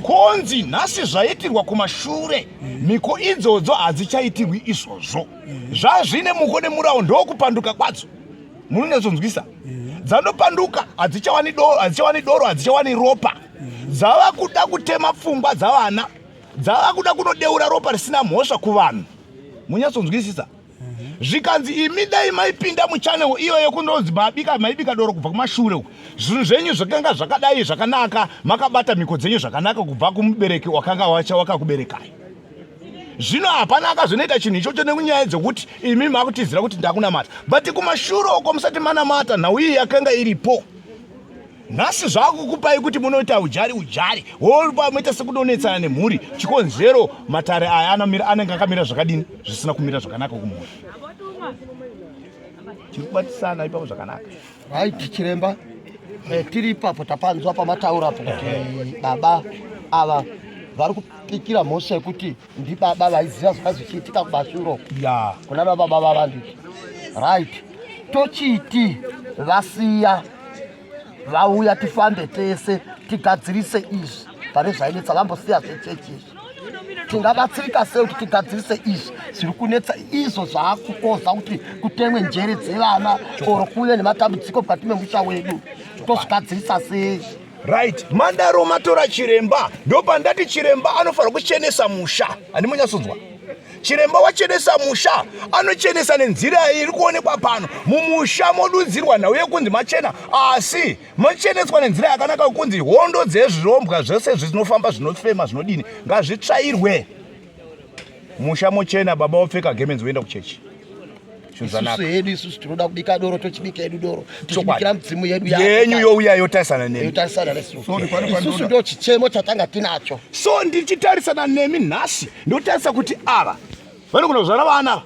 konzi nhasi zvaitirwa kumashure mhiko idzodzo hadzichaitirwi izvozvo zvazvine muko nemurawo ndokupanduka kwadzo munonyatsonzwisa dzandopanduka hadzichawani doro hadzichawani doro hadzichawani ropa dzava kuda kutema pfungwa dzavana dzava kuda kunodeura ropa risina mhosva kuvanhu munyatsonzwisisa zvikanzi imi dai maipinda muchannel iyoyo kunonzi mabika maibika doro kubva kumashure uku zvinhu zvenyu zvakanga zvakadai zvakanaka makabata mhiko dzenyu zvakanaka kubva kumubereki wakanga wacha wakakuberekai zvino hapana akazonoita chinhu ichocho nekunyaya dzekuti imi makutizira kuti ndakunamata but kumashure uko musati manamata nhau iyi yakanga iripo nhasi zvakukupai kuti munoita ujari ujari womoita sekudonetsana nemhuri chikonzero matare aya anamira anenge akamira zvakadini zvisina kumira zvakanaka kumhuri tiri kubatisana ipapo zvakanaka right chiremba tiri ipapo tapanzwa pamataura apo kuti baba ava vari kupikira mhosva yekuti ndibaba vaiziva zvanga zvichiitika kumashure ya kuna baba baba vanditi right tochiti vasiya vauya tifambe tese tigadzirise izvi pane zvainetsa vambosiya zvechechi izvi tingabatsirika sei kuti tigadzirise izvi zviri kunetsa izvo zvaakukoza kuti kutemwe njere dzevana oro kuve nematambudziko mukati memusha wedu tozvigadzirisa sei? Right, mandaro matora chiremba ndopandati chiremba anofanira kuchenesa musha handimunyatsonzwa chiremba wachenesa musha anochenesa nenzira iri kuonekwa pano mumusha modudzirwa nhau yekunzi machena asi mocheneswa nenzira yakanaka yekunzi hondo dzezvirombwa zvese zvinofamba zvinofema zvinodini ngazvitsvairwe musha mochena baba wopfeka gemenzi woenda kuchechi isusu hedu isusu tinoda kubika doro tochibika hedu doro tichibikira midzimu yedu yenyu youya yotarisana nemi yotarisana nesu isusu ndo chichemo chatanga tinacho so ndichitarisana nemi nhasi ndotarisa kuti ava vanogona kuzvara vana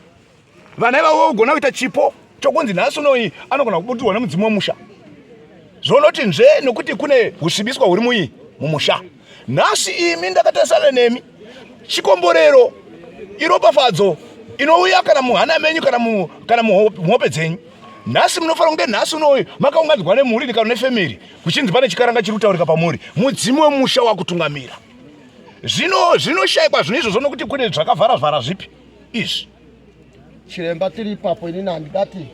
vana ivavo vogona kuita chipo chokunzi nhasi unoyi anogona kubudirwa nemudzimu wemusha zvonoti nzve nokuti kune husvibiswa huri muyi mumusha nhasi imi ndakatarisana nemi chikomborero iropafadzo inouya kana muhana menyu kana muhope dzenyu nhasi munofanira kunge nhasi unoyu makaunganidzwa nemhuri kana nefemiri kuchinzi pane chikaranga chiri kutaurika pamuri mudzimu wemusha wakutungamira zvino zvinoshaikwa zvinhu izvozvo nokuti kune zvakavhara vhara zvipi izvi chiremba tiri ipapo inini handingati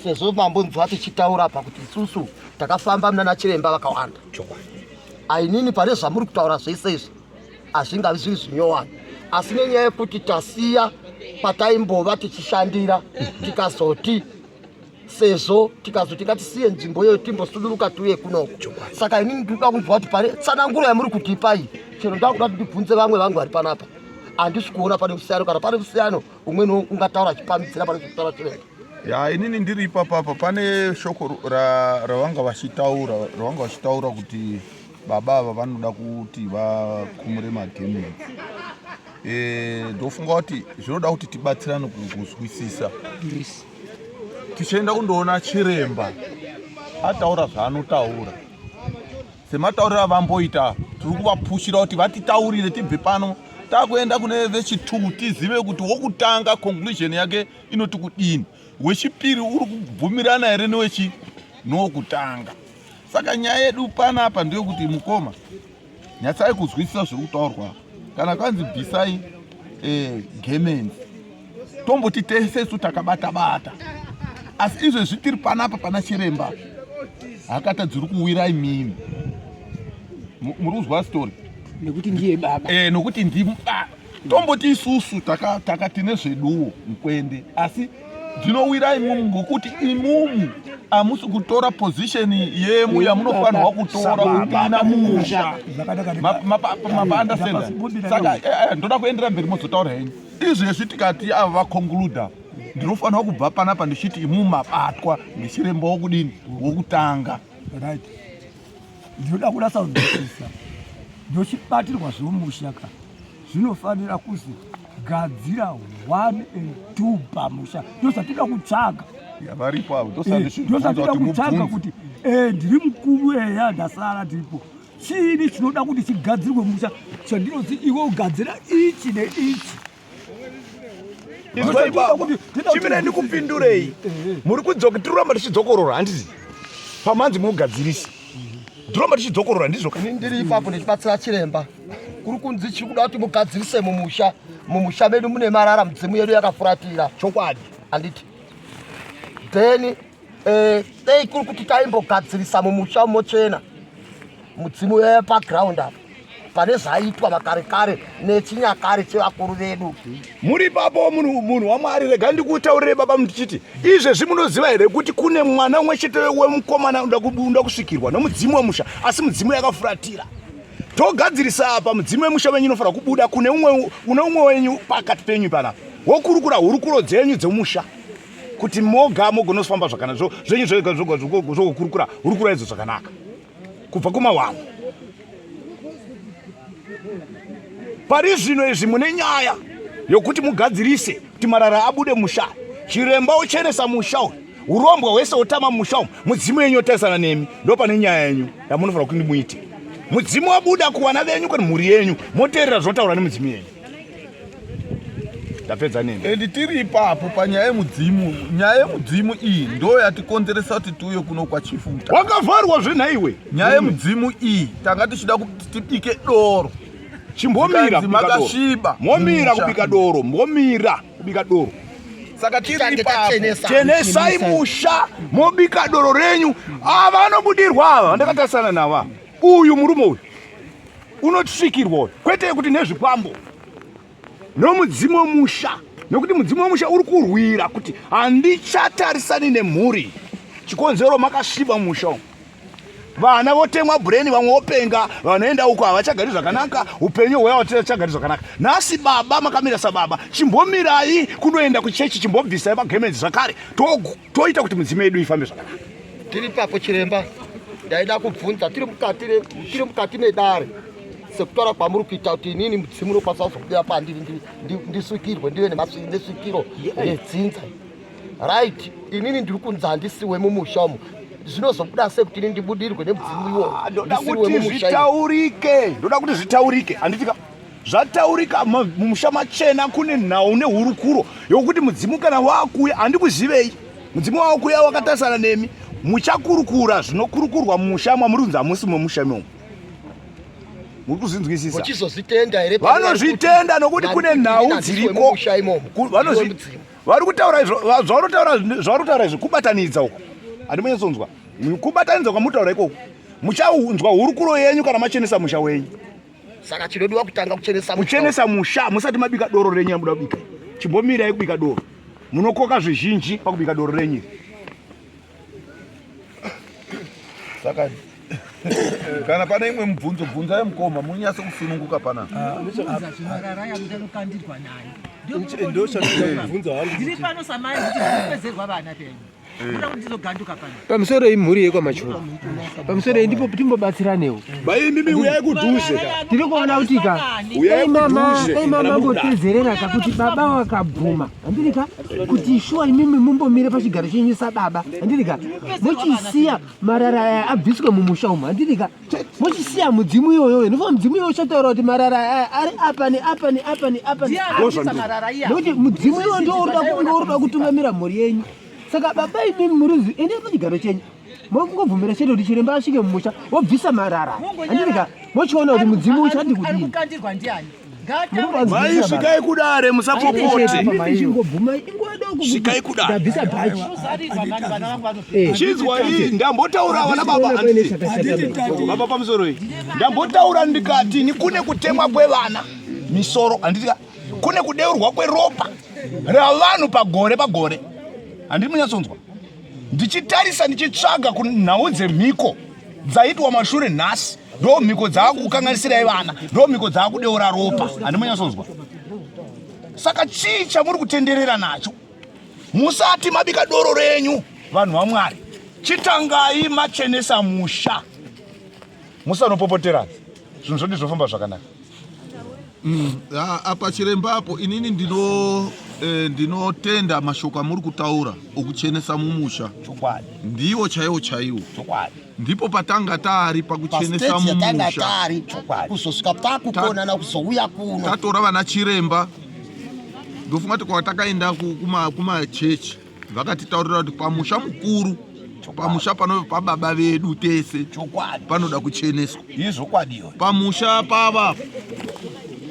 sezvo mambonzwa tichitaura apa kuti isusu takafamba munana chiremba vakawanda ainini pane zvamuri kutaura zvese izvi hazvingavi zviri zvinyowani asi nenyaya yekuti tasiya pataimbova tichishandira tikazoti sezvo tikazoti ngatisiye nzvimbo iyoyo timbosuduruka tiuye kunoko saka inini ndikuda kunzwa kuti pane tsananguro yamuri kutipa iyi chero ndakuda kuti ndibvunze vamwe vangu vari panapa handisi kuona pane musiyano kana pane musiyano umweni ungataura achipamhidzira pane zvekutaura chiremba ya inini ndiri ipapapa pane shoko ravanga vachitaura ravanga vachitaura kuti baba ava vanoda kuti vakumure magemenzi ndofunga kuti zvinoda kuti tibatsirane kuzwisisa tichienda kundoona chiremba ataura zvaanotaura sematauriro avamboita tiri kuvapushira kuti vatitaurire tibve pano takuenda kune vechitu tizive kuti wokutanga conclusion yake inoti kudini wechipiri uri kubvumirana here newechi nowokutanga saka nyaya yedu panapa ndeyekuti mukoma nyatsai kuzwisisa zviri kutaurwa kana kwanzi bvisai gemenzi tomboti tese isu takabata bata asi izvezvi tiri panapa pana chiremba hakata dziri kuwira imimi muri kuzwa story nekuti ndiye baba nokuti Tomboti isusu taka taka tine zveduwo mukwende asi dzinowira imumu ngokuti imumu amusi kutora position yemu yamunofanirwa kutora kupinda mumusha. Mapaunderstanda? Saka ndoda kuendera mberi mozotaura henyu. Izvezvi tikati ava vaconcluda ndinofanirwa kubva panapa ndichiti imumu mabatwa ngechiremba wokudini wokutanga. Right. Ndinoda kurasa kunzwisisa. Ndochibatirwa zvomusha ka. Zvinofanira kuzi gadzira 1 and 2 pamusha. Ndozvatinoda kutsvaga. Varipo avo. Ndozvatinoda kutsvaga kuti eh ndiri mukuru eya ndasara ndiripo. Chiini chinoda kuti chigadzirwe musha chandinonzi iwe ugadzira ichi neichi. Izwai baba, chimire ndikupindurei. Muri kudzoka tiroramba tichidzokorora handiti? Pamanzi mugadzirisi. Tiroramba tichidzokorora ndizvo ka? Ndiri ipapo ndichibatsira chiremba. Kuri kunzi chiri kuda kuti mugadzirise mumusha. Mumusha medu mune marara mudzimu yedu yakafuratira. Chokwadi. Handiti? Then eh dei kuri kuti taimbogadzirisa mumusha mochena. Mudzimu wepaground apa. Pane zvaiitwa makare kare nechinyakare chevakuru vedu. Muri ipapo munhu munhu waMwari, rega ndikutaurire baba ndichiti izvezvi munoziva here kuti kune mwana umwe chete wemukomana unoda kusvikirwa nomudzimu wemusha, asi mudzimu yakafuratira. Togadzirisa apa mudzimu wemusha wenyu unofanira kubuda kune umwe une umwe wenyu pakati penyu panapa, wokurukura hurukuro dzenyu dzemusha kuti moga mogonofamba zvakanaka zvenyu zvokukurukura hurukuro idzo zvakanaka. kubva kumawano pari zvino izvi mune nyaya yokuti mugadzirise kuti marara abude musha chiremba ochenesa musha uyu urombwa hwese otama musha umu mudzimu yenyu otarisana nemi ndo pane nyaya yenyu yamunofanira kuti muite mudzimu wabuda kuvana venyu kana mhuri yenyu moteerera zvinotaura nemudzimu yenyu ndapedza nemi and tiri ipapo panyaya yemudzimu nyaya yemudzimu iyi ndo yatikonzeresa kuti tiuye kuno kwachief Mutasa wakavharwa zvenhaiwe nyaya yemudzimu iyi tanga tichida kuti tibike doro chimbomira Zvikanzi kubika doro makasviba momira musha. kubika doro momira kubika doro saka tiri Titange ipapo tachenesa. chenesai musha mobika doro renyu ava vanobudirwa ava vandakatarisana navo ava uyu murume uyu unosvikirwa uyu kwete kuti nezvikwambo nomudzimu wemusha nokuti mudzimu wemusha uri kurwira kuti handichatarisani nemhuri chikonzero makasviba musha umu vana votemwa brain vamwe vopenga vanoenda uko havachagari zvakanaka upenyu hwavo hachagari zvakanaka nhasi baba makamira sababa chimbomirai kunoenda kuchechi chimbobvisai magemenzi zvakare toita kuti mudzimu yedu ifambe zvakanaka tiri papo chiremba ndaida kubvunza tiri mukati tiri mukati medare sekutaura kwamuri kuita kuti inini mudzimu unokwanisa kuzobuda pandiri ndisvikirwe ndive nesvikiro redzinza right inini ndiri kunzi handisiwe mumusha umu zvinozobuda sei kuti ini ndibudirwe nemudzimu iwoyo ah, ndoda kuti zvitaurike ndoda kuti zvitaurike handitika zvataurika mumusha machena kune nhau nehurukuro yokuti mudzimu kana wakuya handikuzivei mudzimu wakuya wakatarisana nemi muchakurukura zvinokurukurwa mumusha mwamuri kunzi hamusi mumusha imomo muri kuzvinzwisisa muchizozvitenda here vanozvitenda nokuti kune nhau dziriko vari kutaura izvo zvauri kutaura izvo kubatanidza uko handimunyatsonzwa kubatanidza kwamutaura ikoko muchaunzwa hurukuro yenyu kana machenesa musha wenyu saka chinodiwa kutanga kuchenesa kuchenesa musha musati mabika doro renyu ramuda kubika chimbomirai kubika doro munokoka zvizhinji pakubika doro renyu saka kana pane imwe mubvunzo bvunzai mukoma munyatse kusununguka panapa ndiri pano samai kuti ndipedzerwa vana penyu Pamusoro iyi mhuri yekwaMachuru. Pamusoro iyi ndipo timbobatsiranewo. Baimimi uyai kudhuze. Tiri kuona kuti ka Uyai dai mama kudhuze. dai mama ambotedzerera ka kuti baba wakabvuma. Handiri ka kuti shuwa imimi mumbomire pachigaro chenyu sababa. Handiri ka mochisiya marara aya abviswe mumusha umu. Handiri ka mochisiya mudzimu iyoyo. Ndofunga mudzimu iyoyo uchataura kuti marara aya ari apa neapa neapa neapa. Nekuti mudzimu iyoyo ndiwo uri kuda kutungamira mhuri yenyu. Saka baba imimi murizi endai pachigaro chenyu mongobvumira chete kuti chiremba asvike mumusha wobvisa marara andika mochiona kuti mudzimu uchati kudini Mai svikai kudare musapopote. Svikai kudare. Ndabvisa bhachi. Chinzwa iyi ndambotaura vana baba handiti. Baba pamusoro iyi. Ndambotaura ndikati ni kune kutemwa kwevana misoro handiti ka. Kune kudeurwa kweropa ravanhu pagore pagore. Handiri munyatsonzwa. Ndichitarisa ndichitsvaga kunhau dzemhiko dzaitwa mashure nhasi ndo mhiko dzaakukanganisirai vana, ndo mhiko dzaakudeura ropa. Handiri munyatsonzwa. Saka chii chamuri kutenderera nacho? Musati mabika doro renyu vanhu vaMwari, chitangai machenesa musha, musanopopoterana, zvinhu zvedu zvofamba zvakanaka. Apa chiremba apo inini ndino ndinotenda mashoko amuri kutaura okuchenesa mumusha. Chokwadi. Ndiwo chaiwo chaiwo. Chokwadi. Ndipo patanga tari pakuchenesa Pastage yatanga mumusha. tari kuzosvika pakukonana kuzouya kuno. Tatora vana chiremba ndofunga kuti kwatakaenda kumachechi vakatitaurira kuti pamusha mukuru pamusha pano pababa vedu tese panoda kucheneswa. Izvokwadi iyo. Pamusha pava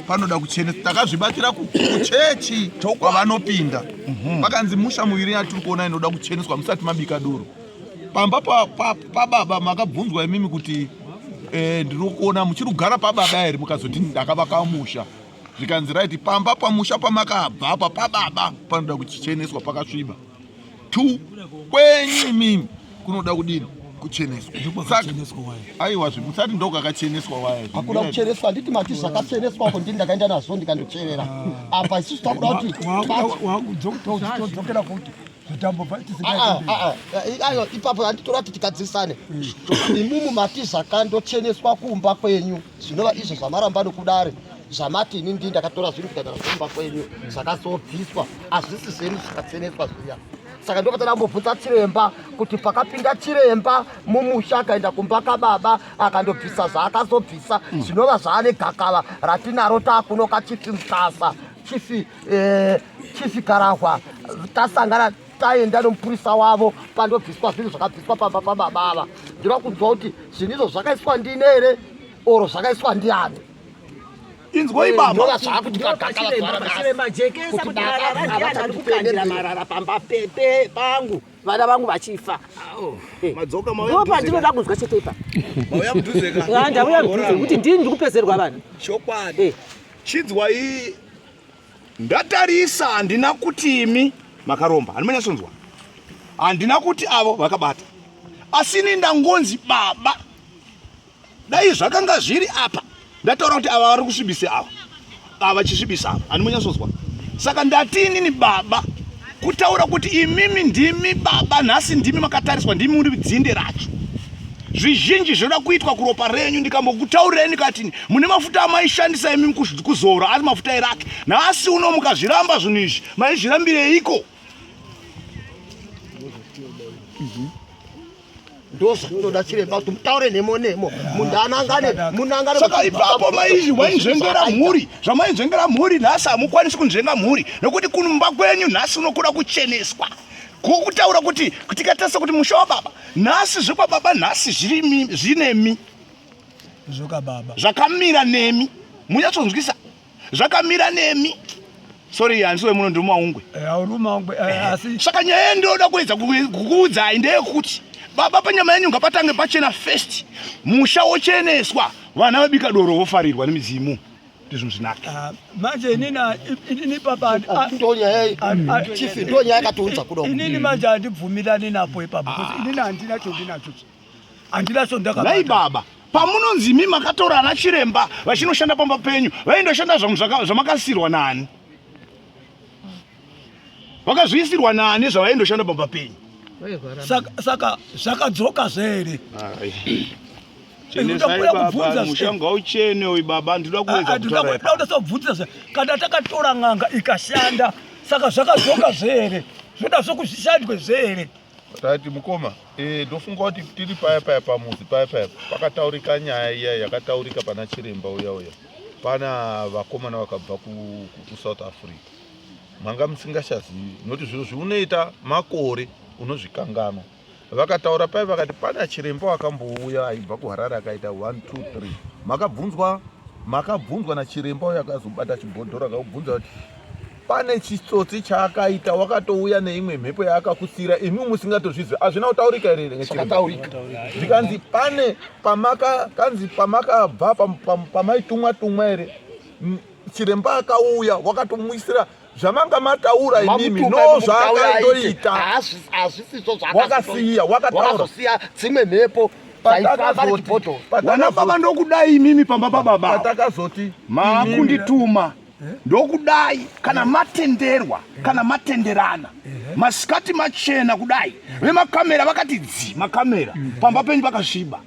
panoda kucheneswa. Takazvibatira kuchechi kwavanopinda. Pakanzi musha muviri yatiri kuona inoda kucheneswa musati mabika doro. Pamba pababa makabvunzwa imimi kuti ndiri kuona muchiri kugara pababa here, mukazoti ndakavaka musha. Zvikanzi right, pamba pamusha pamakabva apa pababa panoda kucheneswa pakasviba. 2 kwenyu imimi kunoda kudini? Kucheneswa. Aiwa zve musati ndokakacheneswa waya. Hakuna kucheneswa, handiti mati zvakacheneswa apo ndini ndakaenda nazvo ndikandocherera. Apa isusu takuda kuti wakudzokera kuti zvitambobva Ayo ipapo handitora kuti tigadzirisane. Imumu mati zvakandocheneswa kumba kwenyu zvinova izvo zvamaramba nokudare zvamati ini ndini ndakatora zvinhu ndikaenda nazvo kumba kwenyu zvakazobviswa hazvisi zvenyu zvikacheneswa zviya. Saka ndopatana kumbobvunza chiremba kuti pakapinda chiremba mumusha akaenda kumba kababa akandobvisa zvaakazobvisa zvinova zvaane gakava ratinaro takuno kachifi Mutasa chifi Karahwa tasangana taenda nomupurisa wavo pandobviswa zvinhu zvakabviswa pamba pababa ava. Ndinoda kunzwa kuti zvinhu izvo zvakaiswa ndine here oro zvakaiswa ndiani. Inzwai baba. Ndova zvakuti pagakava zuva ranhasi. Chiremba jekesa Kuti kuti baba marara ndiani ari havachadi kukandira kuendera. marara pamba pangu vana vangu vachifa. Madzoka mauya Ndo mudhuze pandinoda kunzwa chete ipa. Mauya mudhuze ka. Ndauya mudhuze kuti ndini ndiri kupedzerwa vanhu. Chokwadi. Chinzwai ndatarisa handina kuti imi makaromba. Handimanyasonzwa. Handina kuti avo vakabata. Asi ini ndangonzi baba. Dai zvakanga zviri apa ndataura kuti ava vari kusvibisa ava. Ava chisvibisa ava. Handimanyasonzwa. Saka ndati inini baba kutaura kuti imimi ndimi baba nhasi ndimi makatariswa ndimi muri dzinde racho. Zvizhinji zvinoda kuitwa kuropa renyu ndikambokutaurirei ndikati mune mafuta amaishandisa imi kuzora ari mafuta eraki. Nhasi uno mukazviramba zvinhu izvi maizvirambireiko? Ndozvatinoda chiremba kuti mutaure nemo nemo munhu anangane munangane. Saka ipapo maizvi wainzvengera mhuri zvamainzvengera mhuri nhasi hamukwanisi kunzvenga mhuri nekuti kumba kwenyu nhasi unokuda kucheneswa. Kutaura kuti tikatarisa kuti musha wababa nhasi zvekwababa nhasi zvinemi zvokababa zvakamira nemi munyatsonzwisa zvakamira nemi. Sorry, handisi wemuno ndiri mumaungwe. Auri mumaungwe, asi saka nyaya yandinoda kuedza kukuudzai ndeyekuti baba panyama yenyu ngapatange pachena first, musha wocheneswa, vana vabika doro vofarirwa nemidzimu kuti zvinhu zvinake. Manje inini papa Chief ndo nyaya yakatiunza kuno. Inini manje handibvumirani napo ipapo because inini handina chondinacho. Handina chondakabata. Nhai baba, pamunonzi imi makatora ana chiremba vachinoshanda pamba penyu, vaindoshanda zvamakasirwa nani? Vakazviisirwa nani zvavaindoshanda pamba penyu? Saka zvakadzoka here? Chenesai baba, musha ngauchene uyu baba, ndinoda kuedza kutaura ipapo. Ndinoda kubvunza zve kana takatora n'anga ikashanda saka zvakadzoka here? Zvoda zvokuzvishandwe here? Tati mukoma, ndofunga kuti tiri paya paya pamuzi paya paya pakataurika nyaya iya yakataurika pana chiremba uya uya pana vakomana vakabva kuSouth Africa. Manga musingachazivi nokuti zviro zvaunoita makore unozvikanganwa. Vakataura paya vakati pana chiremba wakambouya aibva kuHarare akaita 1 2 3. Makabvunzwa nachiremba uyo akazobata chibhodhoro akakubvunza kuti pane chitsotsi chaakaita, wakatouya neimwe mhepo yaakakusira imi musingatozvizivi. Hazvina kutaurika here nechiremba? Zvakataurika. Zvikanzi pane pamaka, kanzi pamakabva, pamaitumwa tumwa here? Chiremba akauya wakatomuisira zvamanga mataura imimi no zvaakaitoita hazvisizvo wakasiya wakataura wakazosiya dzimwe mhepo Wana baba ndokudai imimi pamba pababa. Patakazoti makundituma ndokudai kana matenderwa kana matenderana masikati machena kudai vemakamera vakati dzi makamera pamba penyu pakasviba.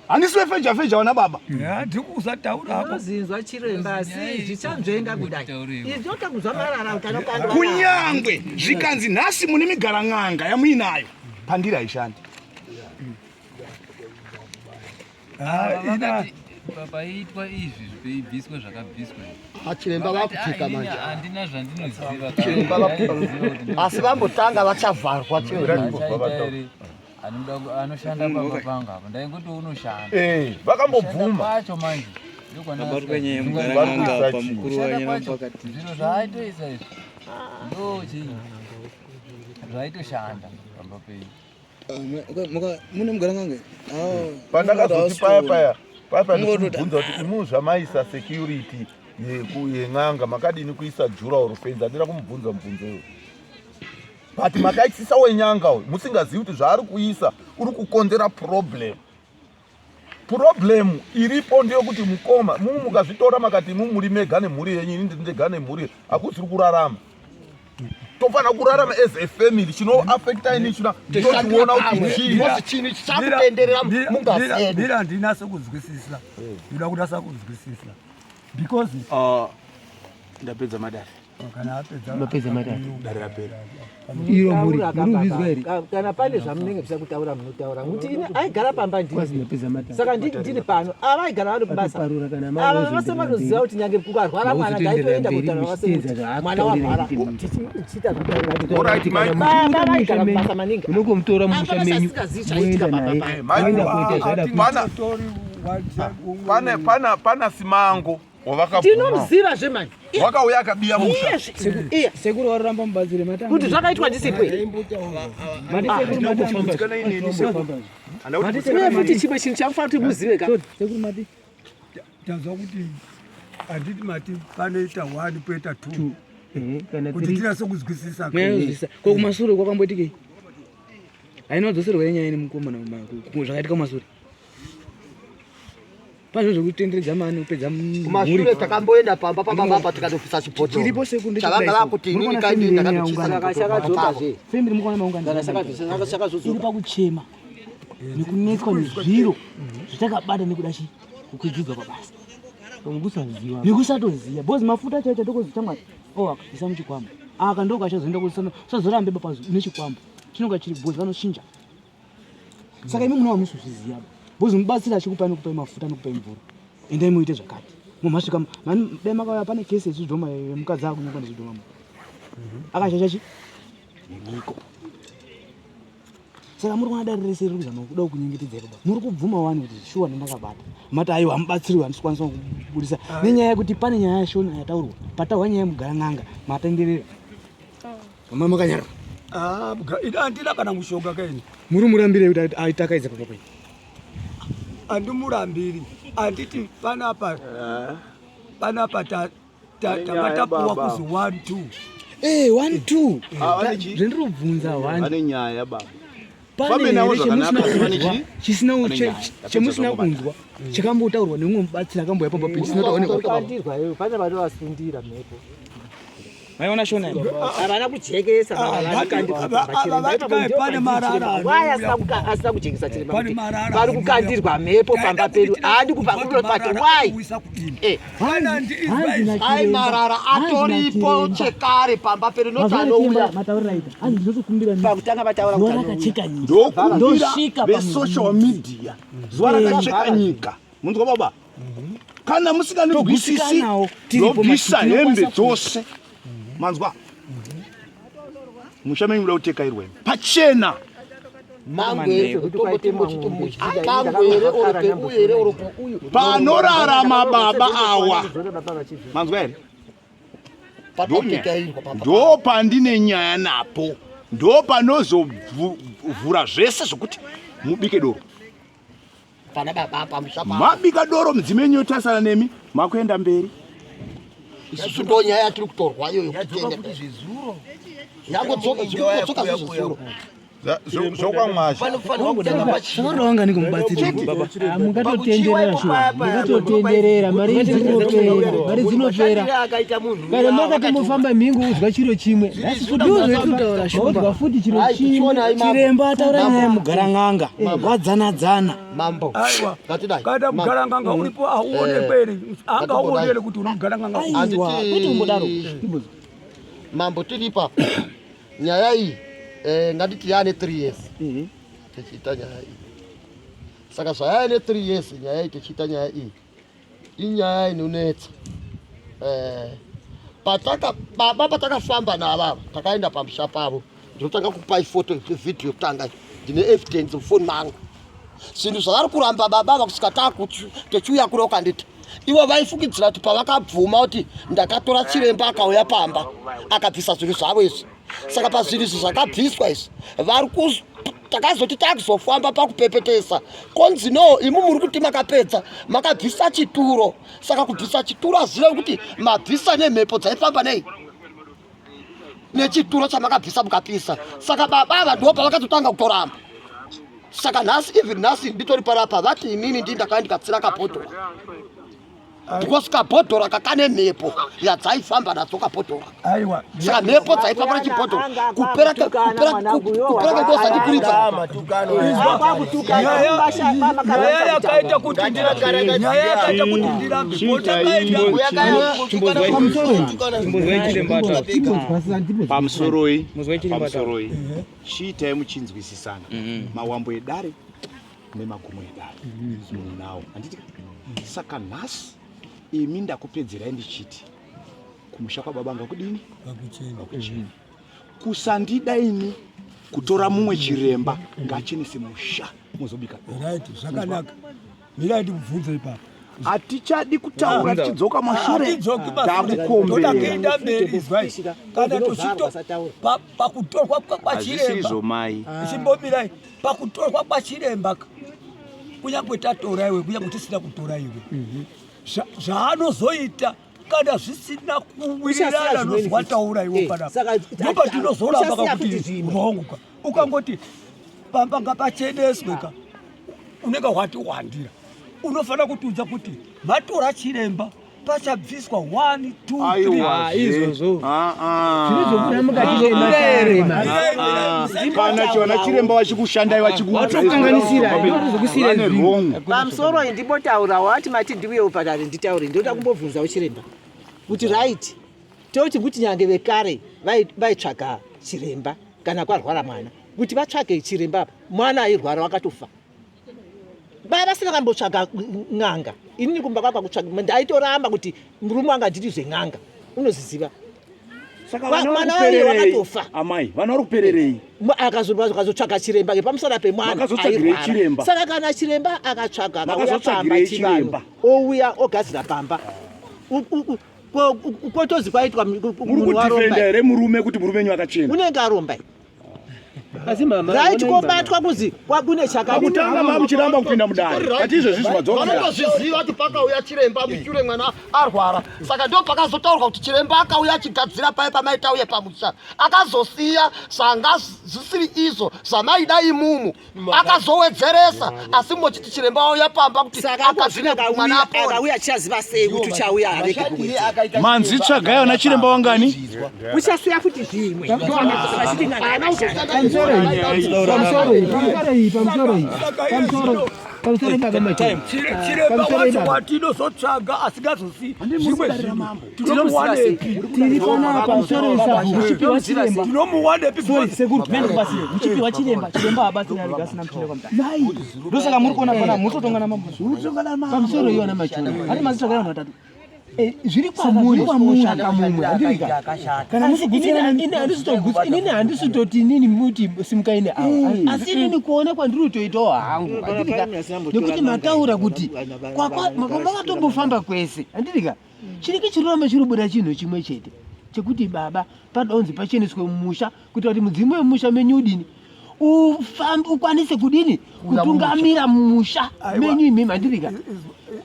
Handisi vefeja feja wana baba. Ndiri hako. Unozinzwa chiremba asi zvichanzvenga kudai. Izvi otakuzwa marara utanokandwa. Kunyangwe zvikanzi nhasi mune migara n'anga yamuinayo pandiri haishandi. Paiitwa izvi peibviswa zvakabviswa Chiremba vakutika manje. Handina zvandinoziva. Chiremba vakutika. Asi vambotanga vachavharwa chiremba. Anoshanda pamba pangu apa ndaingoti unoshanda. Eh, vakambobvuma. Kwacho manje. Abatwa nyaya yemugaranganga apa mukuru wanyamupakati. Zviro zvaaitoisa izvi ndo chii zvaitoshanda pamba penyu. Mune mugaranganga? Pandakazoti paya paya paya paya ndichimubvunza kuti imu zvamaisa security yen'anga makadini kuisa jura or fence handina kumubvunza mubvunzo iwo but makaisisa wenyanga uyu musingazivi kuti zvaari kuisa uri kukonzera problem problem iripo ndeyekuti mukoma mumwe mukazvitora makati imu muri mega nemhuri yenyu ini ndiri ndega nemhuri hakusiri kurarama tofanira kurarama as a family chinoafecta ini china tochiona kuti chii chinhu chichakutenderera mungazi yedu Mira ndinase kunzwisisa. Ndoda kunasa kunzwisisa. Because ndapedza madare. Kana apedza Mapedza madare. Dare rapera. Iro muri muri kuzvizwa here? Kana pane zvamunenge muchida kutaura munotaura kuti ini aigara pamba Kwazi ndini mapedza madare. saka ndiri pano ava aigara vari kubasa Vatoparura kana mama ava vozoenderera vose vanoziva mberi. kuti nyange kukarwara mwana Mauzotoenderera ndaitoenda mberi kutaura vase muchiteedza kuti mwana zvaakutaurira warwara kuti tichiita Alright, kana Baba muchibuda vaigara mumusha kubasa menyu maningi. munokomutora mumusha Ava menyu vasingazivi zvaiitika moenda pamba naye pano. moenda koita zvaada kuita. Pane pana pana simango wavakabvuma. Tinomuziva zvemani. Wakauya akabiya musha. Iye Sekuru waramba mubatsire matanga. kuti zvakaitwa ndisipo here? Mati sekuru matanga. Uye futi chimwe chinhu chamufanira kuti muzive ka Sekuru mati. Tazwa kuti handiti mati panoita 1 poita 2 Kana kuti three. tinase kuzwisisa. Kuzwisisa. Ko kumasure kwakamboitikei? Haina kudzoserwa yenyaya ine mukomana zvakaitika kumasure. Pane zvekutenderedza mani kupedza Kumashure takamboenda pamba pababa apa tikatobvisa chibhodhoro. Chiripo sekunde Chavanga vakuti inini kaini ndakatochisa chibhodhoro pavo. Family mukaona maungano. Iri pakuchema nekunetswa nezviro zvatakabata nekuda chi kukwidzidzwa pabasa. Nekusaziva. Nekusatoziva. Because mafuta acho acho tokozi chamwari. Oh, akabvisa muchikwambo. Aka ndoko achazoenda kusana usazorambe baba nechikwambo. Chinonga chiri because vanochinja. Saka imi munova musuzviziva. Because mubatsiri achikupai nekupai mafuta nekupai mvura. Endai muite zvakati. Mumasvika mani dai makauya pane kesi yezvidhoma yemukadzi akunyangwa nezvidhoma. Akashaisha chi nemhiko. Saka muri kuona dare rese riri kuzama kuda kunyengetedza baba. Muri kubvuma wani kuti shuwa ndakabata. Mati aiwa hamubatsiriwi handisi kukwanisa kubudisa. Nenyaya yekuti pane nyaya yashona yataurwa. Pataurwa nyaya yemugara n'anga matenderera. Mama makanyara. Ah, ini handina kana mushonga kaini. Muri murambire kuti aitakaidza papa penyu. Handimurambiri. Handiti panapa panapa tanga tapuwa kuzi 1 2. Eh, 1 2. Ah, vane chii? Zvendiri kubvunza 1. Vane nyaya baba. Pane Fambe navo here zvakanaka, chemusina pane kunzwa chii? chisina Pane nyaya. chemusina kunzwa chakambotaurwa neumwe mubatsiri akambouya pamba penyu chisina taonekwa. Kukandirwa iwe pane vanovasundira mhepo. Maiona shona here? Havana kujekesa vati pane marara why asina kujekesa chiremba Pane kuti marara pari kukandirwa mhepo pamba pedu haadi kubva kunopati why Eh. Ai marara atoripo chekare pamba pedu noti anouya. Mataurira aita. Hanzi ndinotokumbira pakutanga vataura zuva kuti rakacheka nyika. Ndokumbira Ndosvika vesocial media zuva rakacheka nyika. Munzwa baba? Kana musinganzwisisi Togusikanawo, tiripo ndobvisa mati- hembe tinokwanisa dzose. Manzwa? Musha menyu muda kutekairwa imi. Pachena. Pangwere oro peuyu here oro pouyu. Panorarama baba awa. Manzwa here? Pakaitikairwa pamba. Ndo pandine nyaya napo. Ndo panozovhura zvese zvokuti mubike doro. Pana baba pamusha pavo. Mabika doro mudzimu yenyu yotasana nemi makuenda mberi. Isusu ndo nyaya yatiri kutorwa iyoyo kuti tiende mberi. Yangodzoka zvirikudzoka zvezuro. Zvokwamwasha. Wanga ndikumubatsira baba. Mungatotenderera shuwa, mungatotenderera mari dzinopera, mari dzinopera. Kana makati mofamba mhingo uzwa chiro chimwe, nhasi futi Ndozvetutaura Shumba. mauzwa futi chiro chimwe. Chiremba ataura nyaya yemugara n'anga wadzana dzana. Mambo. Aiwa. Ngatidai. Kana Mambo. mugaranganga uripo auonekwe angaonere kuti uri mugaranganga. Aiwa, kwete kumbodaro. Mambo tiri ipapo. Nyaya iyi ngatiti yaane 3 years tichiita nyaya iyi. Saka zvayaane 3 years nyaya iyi tichiita nyaya iyi inyaya inonetsa. Pataka baba patakafamba navava takaenda pamusha pavo ndinotanga kupai foto vhidhiyo yekutanga ndine evidence mufoni mangu zvinhu zvavari kuramba baba ava kusvika takutechiuya kuno kanditi ivo vaifungidzira kuti pavakabvuma kuti ndakatora chiremba akauya pamba akabvisa zvinhu zvavo izvi saka pazvinhu izvi zvakabviswa izvi vari takazoti takuzofamba pakupepetesa konzi no imi muri kuti makapedza makabvisa chituro saka kubvisa chituro hazive kuti mabvisa nemhepo dzaifamba nei nechituro chamakabvisa mukapisa saka baba ava ndo pavakatotanga kutoramba saka nhasi even nhasi nditori parapa vati inini ndi ndakanga ndikatsira kabhodhora because kabhodhora kakane mhepo yadzaifamba nadzo kabhodhora Aiwa. saka mhepo dzaifamba nechibhodhora kupera kupera Nyaya yakaita kuti nyaya yakaita kuti ndirambe potakaita Pamusoroi, pamusoroi. Chiitai muchinzwisisana. Mawambo edare nemagumo edare. Munawo. Handiti? Saka nhasi imi ndakupedzerai ndichiti kumusha kwababa ngakudini? Ngakuchena. Kusandida ini kutora mumwe chiremba ngachenese musha mozobika doro. Right, zvakanaka. Mirai ndikubvunze ipapo. Hatichadi kutaura tichidzoka mashure. Hatidzoki mashure. Toda Takukombera. kuenda mberi izwai. Kana tochito pakutorwa kwachiremba. Hazvisizvo mai. Chimbomirai pakutorwa kwachiremba ka. Kunyange tatora iwe kunyange tisina kutora iwe. Zvaanozoita kana zvisina kuwirirana nozwataura iwe panapa. Ndopa tinozoramba kakuti wrong ka. Ukangoti pamba ngapacheneswe ka. Unenge wati wandira. Unofanira kutiudza kuti matora chiremba pachabviswa 1 2 3 Izvozvo. Zvinozobuda mukati mematare. Kana chiwana chiremba vachikushandai Watokanganisira, watozokusiyira vane zvinhu. wrong. Pamusoro iyi ndimbotaura wati mati ndiuye upadare nditaure ndoda kumbobvunzawo chiremba kuti right toti kuti nyange vekare vaitsvaga chiremba kana kwarwara mwana kuti vatsvage chiremba apa mwana airwara wakatofa baba vasina kambotsvaga n'anga inini kumba kwakwa kutsvaga ndaitoramba kuti murume wanga nditi zven'anga unoziziva Saka vana vari mwana waiye kupererei? wakatofa. Amai, vana vari kupererei? Akazotsvaga chiremba ngepamusana pemwana Makazotsvagirei airwara. chiremba? Saka kana chiremba akatsvaga akauya pamba Makazotsvagirei chivanhu chiremba? ouya ogadzira pamba kotozi kwaitwa Muri munhu waromba kudhifenda here murume kuti murume wenyu akachena? unenge aromba Asi mama, right onai kobatwa kuzi kwakune chakadini Pakutanga mamuchiramba kupinda mudare. Kati izvezvi madzoka mudare. Vanotozviziva kuti pakauya chiremba mushure mwana arwara saka ndo pakazotaurwa kuti chiremba akauya achigadzira paye pamaita uye pamusha akazosiya zvanga zvisiri izvo zvamaida imumu akazowedzeresa asi muchiti chiremba wauya pamba kuti saka akazvine kuti mwana apore akauya achichaziva sei kuti uchauya arege kuwedzera Manzi tsvagai vana chiremba wangani? Uchasiya futi zvimwe vachiti n'anga yakashata. Pamusoro iyi, pamusoro iyi, pamusoro iyi, pamusoro, pamusoro baba Machoni. Chiremba wacho watinozotsvaga asingazosii zvimwe zvinhu tinomuwanepi? Tiri panapa pamusoro iyi sabhuku. Muchipiwa chiremba. Tinomuwanepi? Sorry, sekuru, mene kubatsire. Muchipiwa chiremba, chiremba habatsiri arega asina muchine kwamutare. Ndosaka muri kuona pana mutotongana mambo. Pamusoro iyi wana Machoni. Hari mazitsvaga vanhu vatatu. Zviri kwamuri kutsvaka mumwe handiri Kana muchigutsikana inini handisitoti inini muti simukaine ava asi inini kuona kwandiri kutoitawo hangu handirika nekuti mataura kuti makatombofamba kwese handirika chinenge chiroramba chiri chinhu chimwe chete chekuti baba padaunzi pacheneswe mumusha kuitira kuti mudzimu wemusha menyu udini Ufambe ukwanise kudini kutungamira musha menyu imimi handirika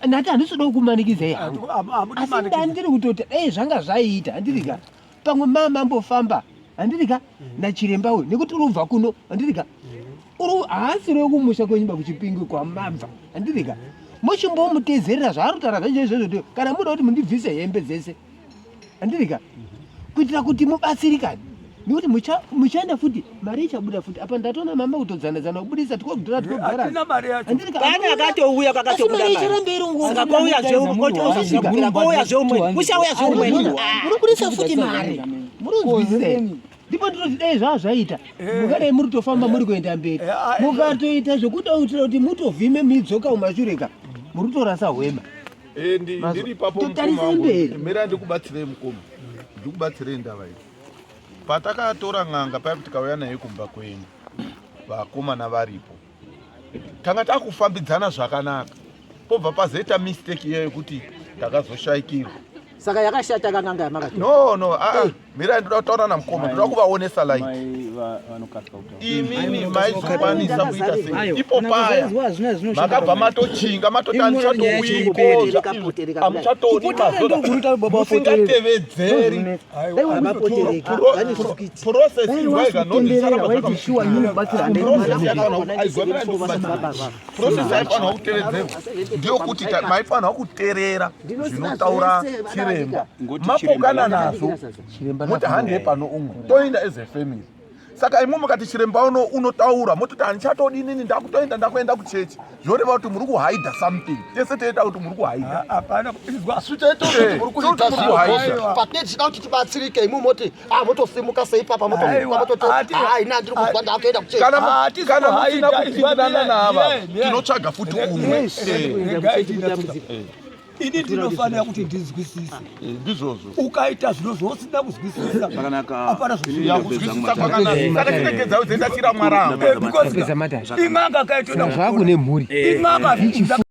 ndati handisi kuda kukumanikidzai hangu asi ndandiri kutoti dai zvanga zvaiita handirika pamwe mamambofamba handirika nachiremba uyu nekuti uri kubva kuno handirika uri haasiri wekumusha kwenyu bakuchipinge kwamabva handirika mochimbomutedzerera zvaari kutaura zvacho izvozvo kana muda kuti mundibvise hembe dzese handirika kuitira kuti mubatsirikane nekuti muchaenda futi mari ichabuda futi apa ndatoona mama kutodzana dzana kubudisa 12 dollar 12 dollar pane akatouya kakatobuda saka kwauya zve kwauya zve umweni kuchauya zve umweni munobudisa futi mari munonzwisisa ndipo ndinoti dai zvaa zvaita eh. mukadai muri kutofamba muri kuenda mberi eh, ah, eh. mukatoita zvekuda kuitira kuti mutovhime midzoka mumashure ka muri kutorasa hwema ndiri ipapo totarise mberi mira ndikubatsirei mukoma ndikubatsirei ndava iyi patakatora n'anga paya tikauya naye kumba kwenyu vakomana varipo tanga takufambidzana zvakanaka pobva pazoita mistake iyayo yekuti takazoshaikirwa saka yakashata kan'anga yamakati no no aa ah, mirai ndoda kutaura namukoma ndoda kuvaonesa light imimi maizokwanisa kuita sei ipo paya makabva matochinga matoti andichatouyiko amuchatooni mazomusingatevedzeri process process yaifanirwa kutevedzerwa ndeyokuti maifanirwa kuterera zvinotaura chiremba mapokana nazvo moti handei pano umwe toenda as a family saka imwe mukati chiremba uno unotaura mototi handichatodi inini ndakutoenda ndakuenda kuchechi zvoreva kuti muri kuhaidha something tese toita kuti muri kuhaidha patine tichida kuti tibatsirike imwe moti ah, motosimuka seipapa mototi ah, ini andiri kuzwa ndakutoenda kuchechi kana musina kupindirana nava tinotsvaga futi umwe ini ndinofanira kuti ndinzwisise eh, ndizvozvo ukaita zviro zvausina kuzwisisa hapana zvinokuzwisisa kwakanaka saka chiregedza udzendatira mwaramba eh, in'anga kaitoda zvakune mhuri in'anga.